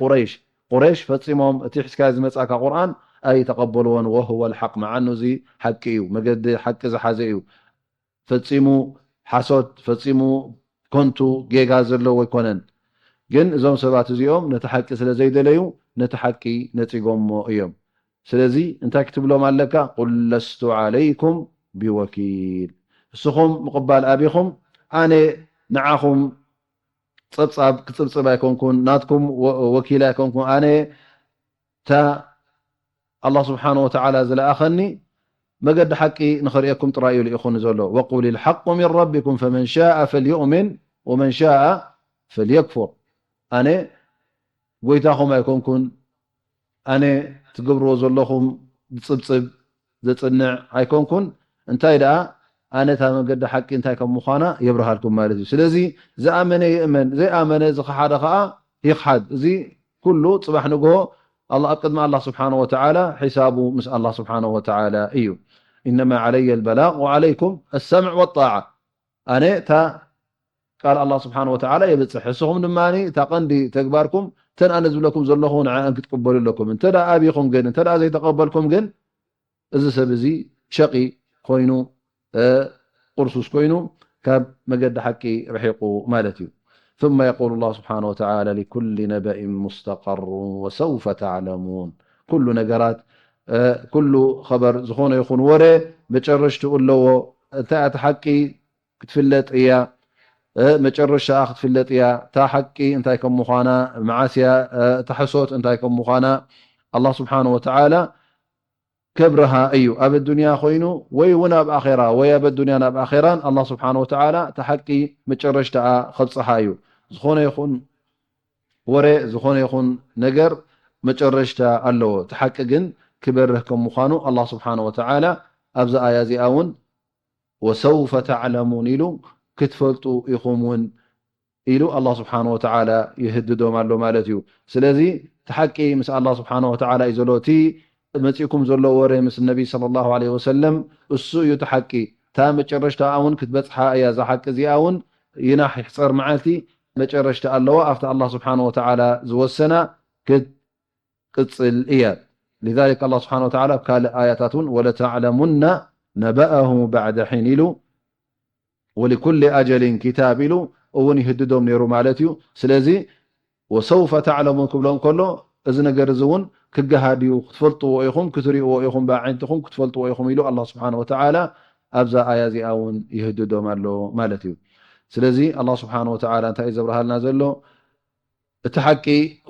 ቁረይሽ ቁረይሽ ፈጺሞም እቲ ሒዝካዮ ዝመጻካ ቁርኣን ኣይተቐበልዎን وهو الحق መዓኑ እዚ ሓቂ እዩ መገዲ ሓቂ ዝሓዘ እዩ ፈጺሙ ሓሶት ፈጺሙ ኮንቱ ጌጋ ዘለዎ ኣይኮነን ግን እዞም ሰባት እዚኦም ነቲ ሓቂ ስለ ዘይደለዩ ነቲ ሓቂ ነጺጎሞ እዮም ስለዚ እንታይ ክትብሎም ኣለካ قل لست عليكم بوكيل እስኹም ምቕባል ኣቢኹም ኣነ ንዓኹም ጸብጻብ ክጽብጽብ ኣይኮንኩን ናትኩም ወኪል ኣይኮንኩን ኣነ እታ ኣላህ ስብሓን ወተዓላ ዝለኣኸኒ መገዲ ሓቂ ንኸርእየኩም ጥራይ እዩ ልኢኹኒ ዘሎ። وقل الحق من ربكم فمن شاء فليؤمن ومن شاء فليكفر ኣነ ጎይታኹም ኣይኮንኩን፣ ኣነ ትገብርዎ ዘለኹም ዝጽብጽብ ዘጽንዕ ኣይኮንኩን፣ እንታይ ደኣ ኣነ እታ መገዲ ሓቂ እንታይ ከም ምዃና የብርሃልኩም ማለት እዩ። ስለዚ ዝኣመነ ይእመን፣ ዘይኣመነ ዝኸሓደ ኸኣ ይኽሓድ። እዚ ኩሉ ጽባሕ ንግሆ ኣላ-፣ ኣብ ቅድሚ ኣላህ ስብሓነሁ ወተዓላ ሒሳቡ ምስ ኣላህ ስብሓነሁ ወተዓላ እዩ። ኢነማ ዓለየ ልበላግ ወዓለይኩም ኣሰምዕ ወጣዓ። ኣነ እታ ቃል ኣላህ ስብሓነሁ ወተዓላ የብጽሕ፣ እስኹም ድማ እታ ቀንዲ ተግባርኩም እተን ኣነ ዝብለኩም ዘለኹ ንዕኣን ክትቅበሉ ኣለኩም። እንተ ደኣ ኣቢኹም ግን፣ እንተ ደኣ ዘይተቐበልኩም ግን፣ እዚ ሰብ እዚ ሸቒ ኮይኑ፣ እ፣ ቁርሱስ ኮይኑ ካብ መገዲ ሓቂ ርሒቑ ማለት እዩ። ثم يقول الله سبحانه وتعالى لكل نبأ مستقر وسوف تعلمون ኩሉ ነገራት፣ እ፣ ኩሉ ኸበር ዝኾነ ይኹን ወረ መጨረሽትኡ ኣለዎ። እንታይ እያ እቲ ሓቂ ክትፍለጥ እያ። እ፣ መጨረሻኣ ክትፍለጥ እያ። እታ ሓቂ እንታይ ከም ምዃና፣ መዓስ እያ፣ እ፣ እታ ሕሶት እንታይ ከም ምዃና ኣላህ ስብሓነሁ ወተዓላ ከብርሃ እዩ። ኣብ ኣዱንያ ኮይኑ ወይ እውን ኣብ ኣኼራ፣ ወይ ኣብ ኣዱንያን ኣብ ኣኼራን ኣላህ ስብሓነሁ ወተዓላ እታ ሓቂ መጨረሽታኣ ከብጽሓ እዩ። ዝኾነ ይኹን ወረ፣ ዝኾነ ይኹን ነገር መጨረሽታ ኣለዎ። እቲ ሓቂ ግን ክበርህ ከም ምዃኑ ኣላህ ስብሓነሁ ወተዓላ ኣብዛ ኣያ እዚኣ እውን ወሰውፈ ተዕለሙን ኢሉ ክትፈልጡ ኢኹም እውን ኢሉ ኣላህ ስብሓነሁ ወተዓላ ይህድዶም ኣሎ ማለት እዩ። ስለዚ እቲ ሓቂ ምስ ኣላህ ስብሓነሁ ወተዓላ እዩ ዘሎ። እቲ መፂእኩም ዘሎ ወረ ምስ ነቢ ሰለላሁ ዐለይሂ ወሰለም እሱ እዩ እቲ ሓቂ። እታ መጨረሽታኣ እውን ክትበፅሓ እያ እዛ ሓቂ እዚኣ እውን ይናሕ ይሕፀር መዓልቲ መጨረሽታ ኣለዋ። ኣብቲ ኣላህ ስብሓነሁ ወተዓላ ዝወሰና ክት-፣ ቅጽል እያ። لذلك ኣላህ ስብሓነሁ ወተዓላ ኣብ ካልእ ኣያታት እውን ወለተዕለሙና ነበአሁ ባዕደ ሒን ኢሉ ወሊኩሊ ኣጀሊን ኪታብ ኢሉ እውን ይህድዶም ነይሩ ማለት እዩ። ስለዚ ወሰውፈ ተዕለሙን ክብሎም ከሎ እዚ ነገር እዚ እውን ክገሃድ እዩ፣ ክትፈልጥዎ ኢኹም፣ ክትርእይዎ ኢኹም፣ ብኣዒንትኹም ክትፈልጥዎ ኢኹም ኢሉ ኣላህ ስብሓነሁ ወተዓላ ኣብዛ ኣያ እዚኣ እውን ይህድዶም ኣሎ ማለት እዩ። ስለዚ ኣላህ ስብሓነሁ ወተዓላ እንታይ እዩ ዘብርሃልና ዘሎ? እቲ ሓቂ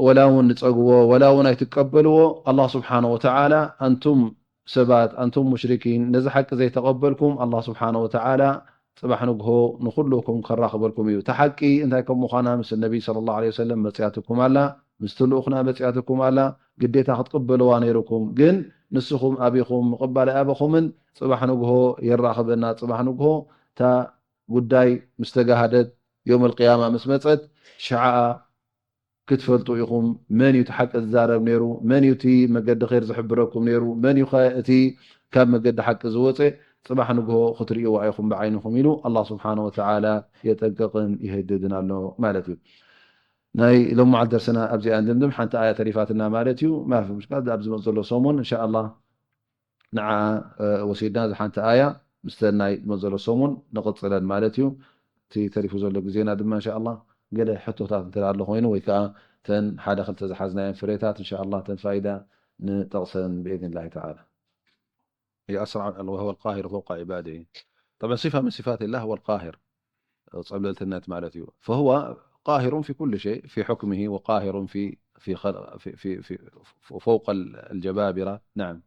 ወላ እውን ንጸግዎ፣ ወላ እውን ኣይትቀበልዎ፣ ኣላህ ስብሓነሁ ወተዓላ ኣንቱም ሰባት፣ ኣንቱም ሙሽሪኪን፣ ነዚ ሓቂ ዘይተቐበልኩም፣ ኣላህ ስብሓነሁ ወተዓላ ጽባሕ ንግሆ ንኹልኩም ከራኽበልኩም እዩ። እታ ሓቂ እንታይ ከም ምዃና ምስ ነቢ ሰለላሁ ዐለይሂ ወሰለም መጽያትኩም ኣላ፣ ምስቲ ልኡኽና መጽያትኩም ኣላ፣ ግዴታ ክትቅበልዋ ነይሩኩም። ግን ንስኹም ኣቢኹም፣ ምቕባል ኣይኣበኹምን፣ ጽባሕ ንግሆ የራኽበና፣ ጽባሕ ንግሆ እታ ጉዳይ ምስ ተጋሃደት፣ የውመል ቅያማ ምስ መጸት፣ ሽዓኣ ክትፈልጡ ኢኹም። መን እዩ እቲ ሓቂ ዝዛረብ ነይሩ? መን እዩ እቲ መገዲ ኸይር ዝሕብረኩም ነይሩ? መን እዩ ኸ እቲ ካብ መገዲ ሓቂ ዝወፀ? ጽባሕ ንግሆ ክትርእይዋ ኢኹም ብዓይንኹም ኢሉ ኣላህ ስብሓነ ወተዓላ የጠንቅቕን ይህድድን ኣሎ ማለት እዩ። ናይ ሎማዓልቲ ደርስና ኣብዚኣ ንድምድም። ሓንቲ ኣያ ተሪፋትና ማለት እዩ። ማፊ ሙሽካል፣ ኣብ ዝመጽእ ዘሎ ሰሙን እንሻ ኣላህ ንዓ ወሲድና፣ እዚ ሓንቲ ኣያ ምስተን ናይ ዝመጽእ ዘሎ ሰሙን ንቕጽለን ማለት እዩ። እቲ ተሪፉ ዘሎ ግዜና ድማ እንሻ ኣላህ ገለ ሕቶታት እንተ ኣሎ ኮይኑ፣ ወይ ከዓ ተን ሓደ ክልተ ዝሓዝናየን ፍሬታት እንሻ ኣላህ ተን ፋይዳ ንጠቕሰን ብኢዝኒላሂ ተዓላ። هي أسرع وهو القاهر فوق عباده. طبعا صفة من صفات الله هو القاهر. ጸብለልትነት ማለት እዩ። فهو قاهر في كل شيء، في حكمه، وقاهر في في خلق في في في فوق الجبابرة. نعم.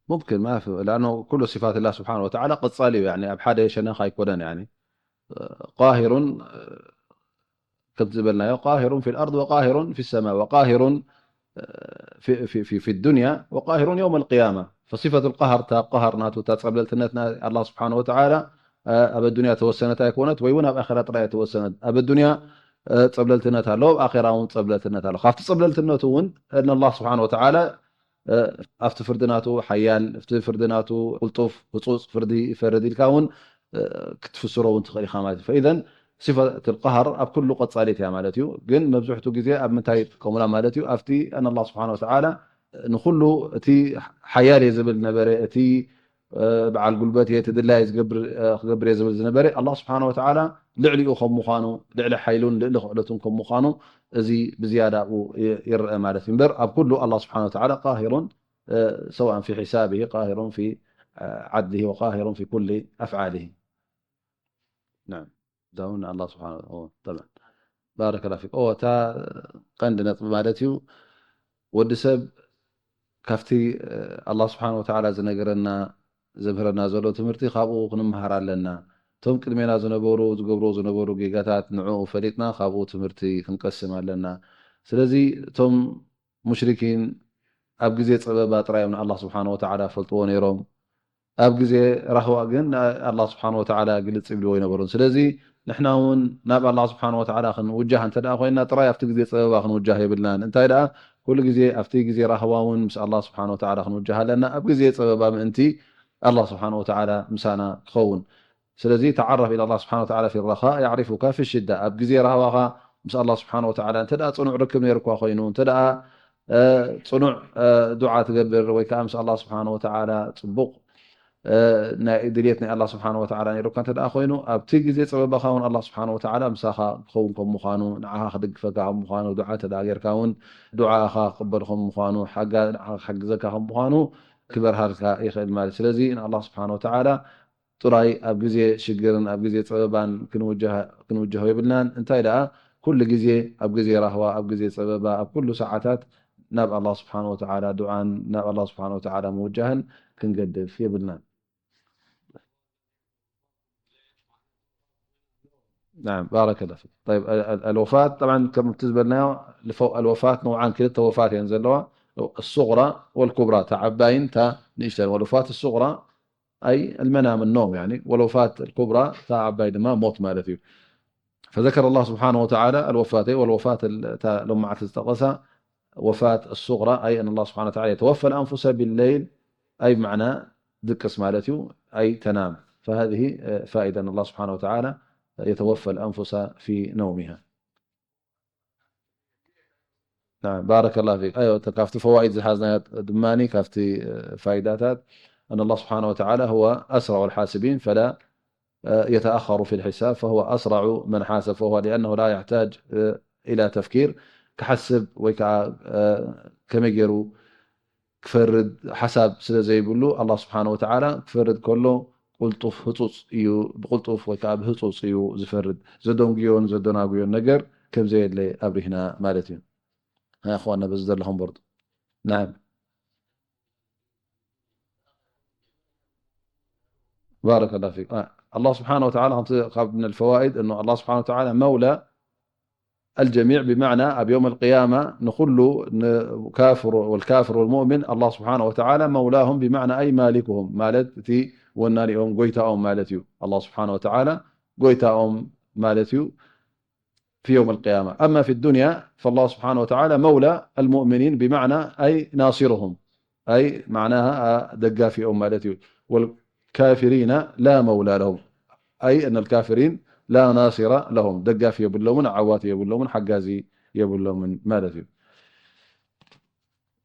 ممكن ما في، لأنه كل صفات الله سبحانه وتعالى قد صالوا، يعني أب حدا يشنخ هاي كودن، يعني قاهر، ከምቲ ዝበልናዮ قاهر في الأرض وقاهر في السماء وقاهر في في في في الدنيا وقاهر يوم القيامة. فصفة القهر، تا قهر ናቱ፣ تا ጸብለልትነት ናይ ኣላህ ስብሓነ ወተዓላ ኣብ ኣዱንያ ተወሰነት ኣይኮነት ወይ እውን ኣብ ኣኼራ ጥራይ ተወሰነት። ኣብ ኣዱንያ ጸብለልትነት ኣሎ፣ ኣብ ኣኼራ እውን ጸብለልትነት ኣሎ። ካብቲ ጸብለልትነቱ እውን ንኣላህ ስብሓነ ወተዓላ ኣብቲ ፍርዲ ናቱ ሓያል፣ ኣብቲ ፍርዲ ናቱ ቅልጡፍ ህፁፅ ፍርዲ ይፈርድ ኢልካ እውን ክትፍስሮ እውን ትኽእል ኢኻ ማለት እዩ። ፈኢዘን ሲፈት ልቀሃር ኣብ ኩሉ ቀፃሊት እያ ማለት እዩ። ግን መብዝሕቱ ግዜ ኣብ ምንታይ ትጥቀሙላ ማለት እዩ? ኣብቲ ኣን ኣላህ ስብሓን ወተዓላ ንኩሉ እቲ ሓያል እየ ዝብል ነበረ፣ እቲ በዓል ጉልበት እየ፣ እቲ ድላይ ክገብር እየ ዝብል ዝነበረ ኣላህ ስብሓን ወተዓላ ልዕሊኡ ከም ምዃኑ፣ ልዕሊ ሓይሉን ልዕሊ ክእለቱን ከም ምዃኑ እዚ ብዝያዳ ኣብኡ ይረአ ማለት እዩ። እምበር ኣብ ኩሉ ኣላህ ስብሓን ወተዓላ ቃሂሩን سواء في حسابه قاهر في عدله وقاهر في كل أفعاله. نعم. داون الله سبحانه وتعالى. طبعا. بارك الله فيك. أو تا قند نطب مالتيو ودسب كفتي الله سبحانه وتعالى زنقرنا زمهرنا زلو تمرتي خابو خنمهر لنا. توم قدمنا زنبورو زقبرو زنبورو جيجاتات نعو فليتنا خابو تمرتي خنقسم لنا. ስለዚ እቶም ሙሽሪኪን ኣብ ግዜ ጸበባ ጥራይ እዮም ንኣላህ ስብሓን ወተዓላ ፈልጥዎ ነይሮም። ኣብ ግዜ ራህዋ ግን ኣላህ ስብሓን ወተዓላ ግልጽ ይብልዎ ኣይነበሩን። ስለዚ ንሕና እውን ናብ ኣላህ ስብሓን ወተዓላ ክንውጃህ እንተ ደኣ ኮይንና ጥራይ ኣብቲ ግዜ ጸበባ ክንውጃህ የብልናን። እንታይ ደኣ ኩሉ ግዜ ኣብቲ ግዜ ራህዋ እውን ምስ ኣላህ ስብሓን ወተዓላ ክንውጃህ ኣለና። ኣብ ግዜ ጸበባ ምእንቲ ኣላህ ስብሓን ወተዓላ ምሳና ክኸውን ስለዚ ተዓረፍ ኢላ ኣላህ ስብሓን ወተዓላ ፊ ረኻ ያዕሪፉካ ፊ ሽዳ። ኣብ ግዜ ራህዋኻ ምስ ኣላህ ስብሓን ወተዓላ እንተ ደኣ ጽኑዕ ርክብ ነይርኳ ኮይኑ፣ እንተ ደኣ ጽኑዕ ዱዓ ትገብር ወይ ከዓ ምስ ኣላህ ስብሓን ወተዓላ ጽቡቕ ናይ ድልየት ናይ ኣላህ ስብሓን ወተዓላ ነይሩካ እንተ ደኣ ኮይኑ፣ ኣብቲ ግዜ ጸበባኻ እውን ኣላህ ስብሓን ወተዓላ ምሳኻ ክኸውን ከም ምዃኑ፣ ንዓኻ ክድግፈካ ከም ምዃኑ፣ ዱዓ እንተ ደኣ ጌርካ እውን ዱዓኻ ክቕበል ከም ምዃኑ፣ ሓጋ ንዓኻ ክሕግዘካ ከም ምዃኑ ክበርሃልካ ይኽእል ማለት እዩ። ስለዚ ንኣላህ ስብሓን ወተዓላ ጥራይ ኣብ ግዜ ሽግርን ኣብ ግዜ ጸበባን ክንውጀህ-፣ ክንውጀሆ የብልናን። እንታይ ደኣ ኩሉ ግዜ ኣብ ግዜ ራህዋ፣ ኣብ ግዜ ጸበባ፣ ኣብ ኩሉ ሰዓታት ናብ ኣላህ ስብሓን ወተዓላ ዱዓን ናብ ኣላህ ስብሓን ወተዓላ ምውጃህን ክንገድፍ የብልናን። نعم، بارك الله فيك. طيب، ال-، ال-، الوفاة، طبعًا، ከምቲ ዝበልናዮ፣ ልፈው-፣ الوفاة نوعان، ክልተ ወፋት እየን ዘለዋ። الصغرى والكبرى፣ እታ ዓባይን እታ ንእሽተን። والوفاة الصغرى أي المنام، النوم يعني، والوفاة الكبرى እታ ዓባይ ድማ ሞት ማለት እዩ። فذكر الله سبحانه وتعالى الوفاة، والوفاة ال-، እታ ሎም መዓልቲ ዝጠቐሳ وفاة الصغرى، أي أن الله سبحانه وتعالى يتوفى الأنفس بالليل، أي بمعنى ድቅስ ማለት እዩ، أي تنام. فهذه، آه، فائدة أن الله سبحانه وتعالى يتوفى الأنفس في نومها. نعم، بارك الله فيك. أيوة، ካብቲ ፈዋኢድ ዝሓዝናዮ ድማኒ ካብቲ፣ آه، ፋይዳታት أن الله سبحانه وتعالى هو أسرع الحاسبين فلا، آه، يتأخر في الحساب، فهو أسرع من حاسب، فهو لأنه لا يحتاج، آه، إلى تفكير، ክሓስብ ወይ ከዓ፣ آه، ከመይ ገይሩ ክፈርድ ሓሳብ ስለ ዘይብሉ፣ ኣላህ ስብሓነ ወተዓላ ክፈርድ ከሎ ቅልጡፍ ህፁፅ እዩ፣ ብቅልጡፍ ወይ ከዓ ብህፁፅ እዩ ዝፈርድ። ዘደንጉዮን ዘደናጉዮን ነገር ከም ዘየለ ኣብሪህና ማለት እዩ። ها أخوانا، በዚ ዘለኹም በርዱ። نعم. بارك الله فيك. آه. الله سبحانه وتعالى، ከምቲ ካብ من الفوائد أنه الله سبحانه وتعالى مولى الجميع، بمعنى ኣብ يوم القيامة ንኹሉ ን-، ካፍር والكافر والمؤمن الله سبحانه وتعالى مولاهم، بمعنى أي مالكهم، ማለት እቲ ወናኒኦም ጎይታኦም ማለት እዩ። ኣላህ ስብሓነ ወተዓላ ጎይታኦም ማለት እዩ። في يوم القيامة. أما في الدنيا فالله سبحانه وتعالى مولى المؤمنين بمعنى أي ناصرهم، أي معناها ደጋፊኦም ማለት እዩ። والكافرين لا مولى لهم، أي أن الكافرين لا ناصر لهم، ደጋፊ የብሎምን ዓዋቲ የብሎምን ሓጋዚ የብሎምን ማለት እዩ።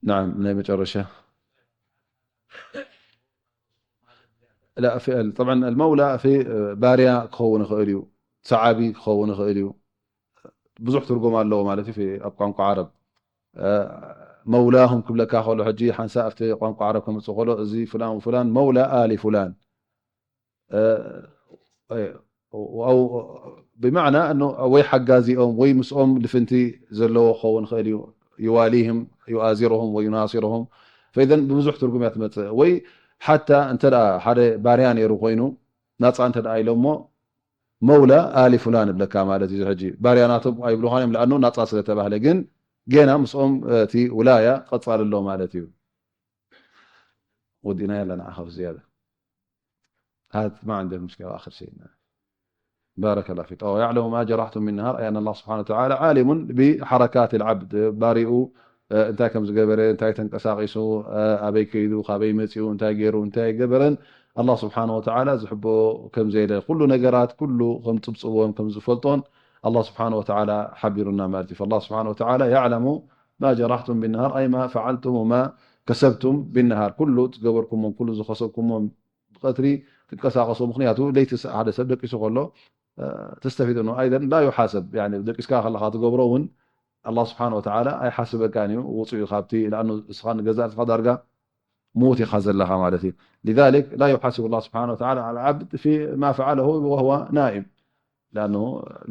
نعم، ናይ መጨረሻ لا في طبعا المولى في ባርያ ክኸውን ይኽእል እዩ፣ ሰዓቢ ክኸውን ይኽእል እዩ። ብዙሕ ትርጉም ኣለዎ ማለት እዩ ኣብ ቋንቋ ዓረብ። መውላሁም ክብለካ ከሎ ሕጂ ሓንሳ ኣብቲ ቋንቋ ዓረብ ከምፅእ ከሎ እዚ ፍላን ፍላን መውላ ኣሊ ፍላን ብማዕና ወይ ሓጋዚኦም ወይ ምስኦም ልፍንቲ ዘለዎ ክኸውን ይኽእል እዩ። يواليهم يؤازرهم ويناصرهم فإذا ብብዙሕ ትርጉም እያ ትመፅእ። ወይ ሓታ እንተ ሓደ ባርያ ነይሩ ኮይኑ ናፃ እንተ ኢሎሞ መውላ ኣሊ ፍላን እብለካ ማለት እዩ። ሕጂ ባርያ ናቶም ኣይብሉኻን እዮም ለኣኑ ናፃ ስለተባህለ፣ ግን ጌና ምስኦም እቲ ውላያ ቀፃሊ ኣሎ ማለት እዩ። ወዲእና ያለና ዓኸፍ ዝያዳ هذا ما عندك مشكلة آخر شيء. بارك الله فيك. أو يعلم ما جرحتم من نهار، أي أن الله سبحانه وتعالى عالم بحركات العبد، ባሪኡ እንታይ ከም ዝገበረ፣ እንታይ ተንቀሳቒሱ፣ ኣበይ ከይዱ፣ ካበይ መፂኡ፣ እንታይ ገይሩ፣ እንታይ ገበረን ኣላህ ስብሓነ ወተዓላ ዝሕብኦ ከም ዘየለ ኩሉ ነገራት ኩሉ ከም ፅብፅቦን ከም ዝፈልጦን ኣላህ ስብሓነ ወተዓላ ሓቢሩና ማለት እዩ። فالله سبحانه وتعالى يعلم ما جرحتم بالنهار أي ما فعلتم وما كسبتم بالنهار ኩሉ ዝገበርኩሞን ኩሉ ዝኸሰብኩሞን ብቐትሪ ትንቀሳቐሱ። ምኽንያቱ ለይቲ ሓደ ሰብ ደቂሱ ከሎ ተስተፊድ ነው ኣይደን ላ ዩሓሰብ ደቂስካ ከለኻ ትገብሮ እውን ኣላህ ስብሓን ወተዓላ ኣይሓስበካን እዩ። ውፁ እዩ ካብቲ ለኣኑ እስኻ ንገዛእ ርእስኻ ዳርጋ ምዉት ኢኻ ዘለኻ ማለት እዩ። لذلك لا يحاسب الله سبحانه وتعالى على العبد فيما فعله وهو نائم لأنه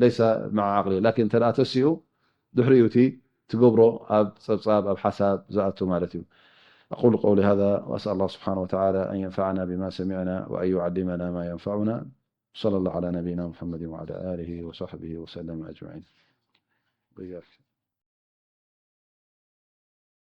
ليس مع عقله لكن እንተ ተሲኡ ድሕሪኡ እቲ ትገብሮ ኣብ ፀብፃብ ኣብ ሓሳብ ዝኣቱ ማለት እዩ። أقول قولي هذا وأسأل الله سبحانه وتعالى أن ينفعنا بما سمعنا وأن يعلمنا ما ينفعنا. صلى الله على نبينا محمد وعلى آله وصحبه وسلم أجمعين. وإياك.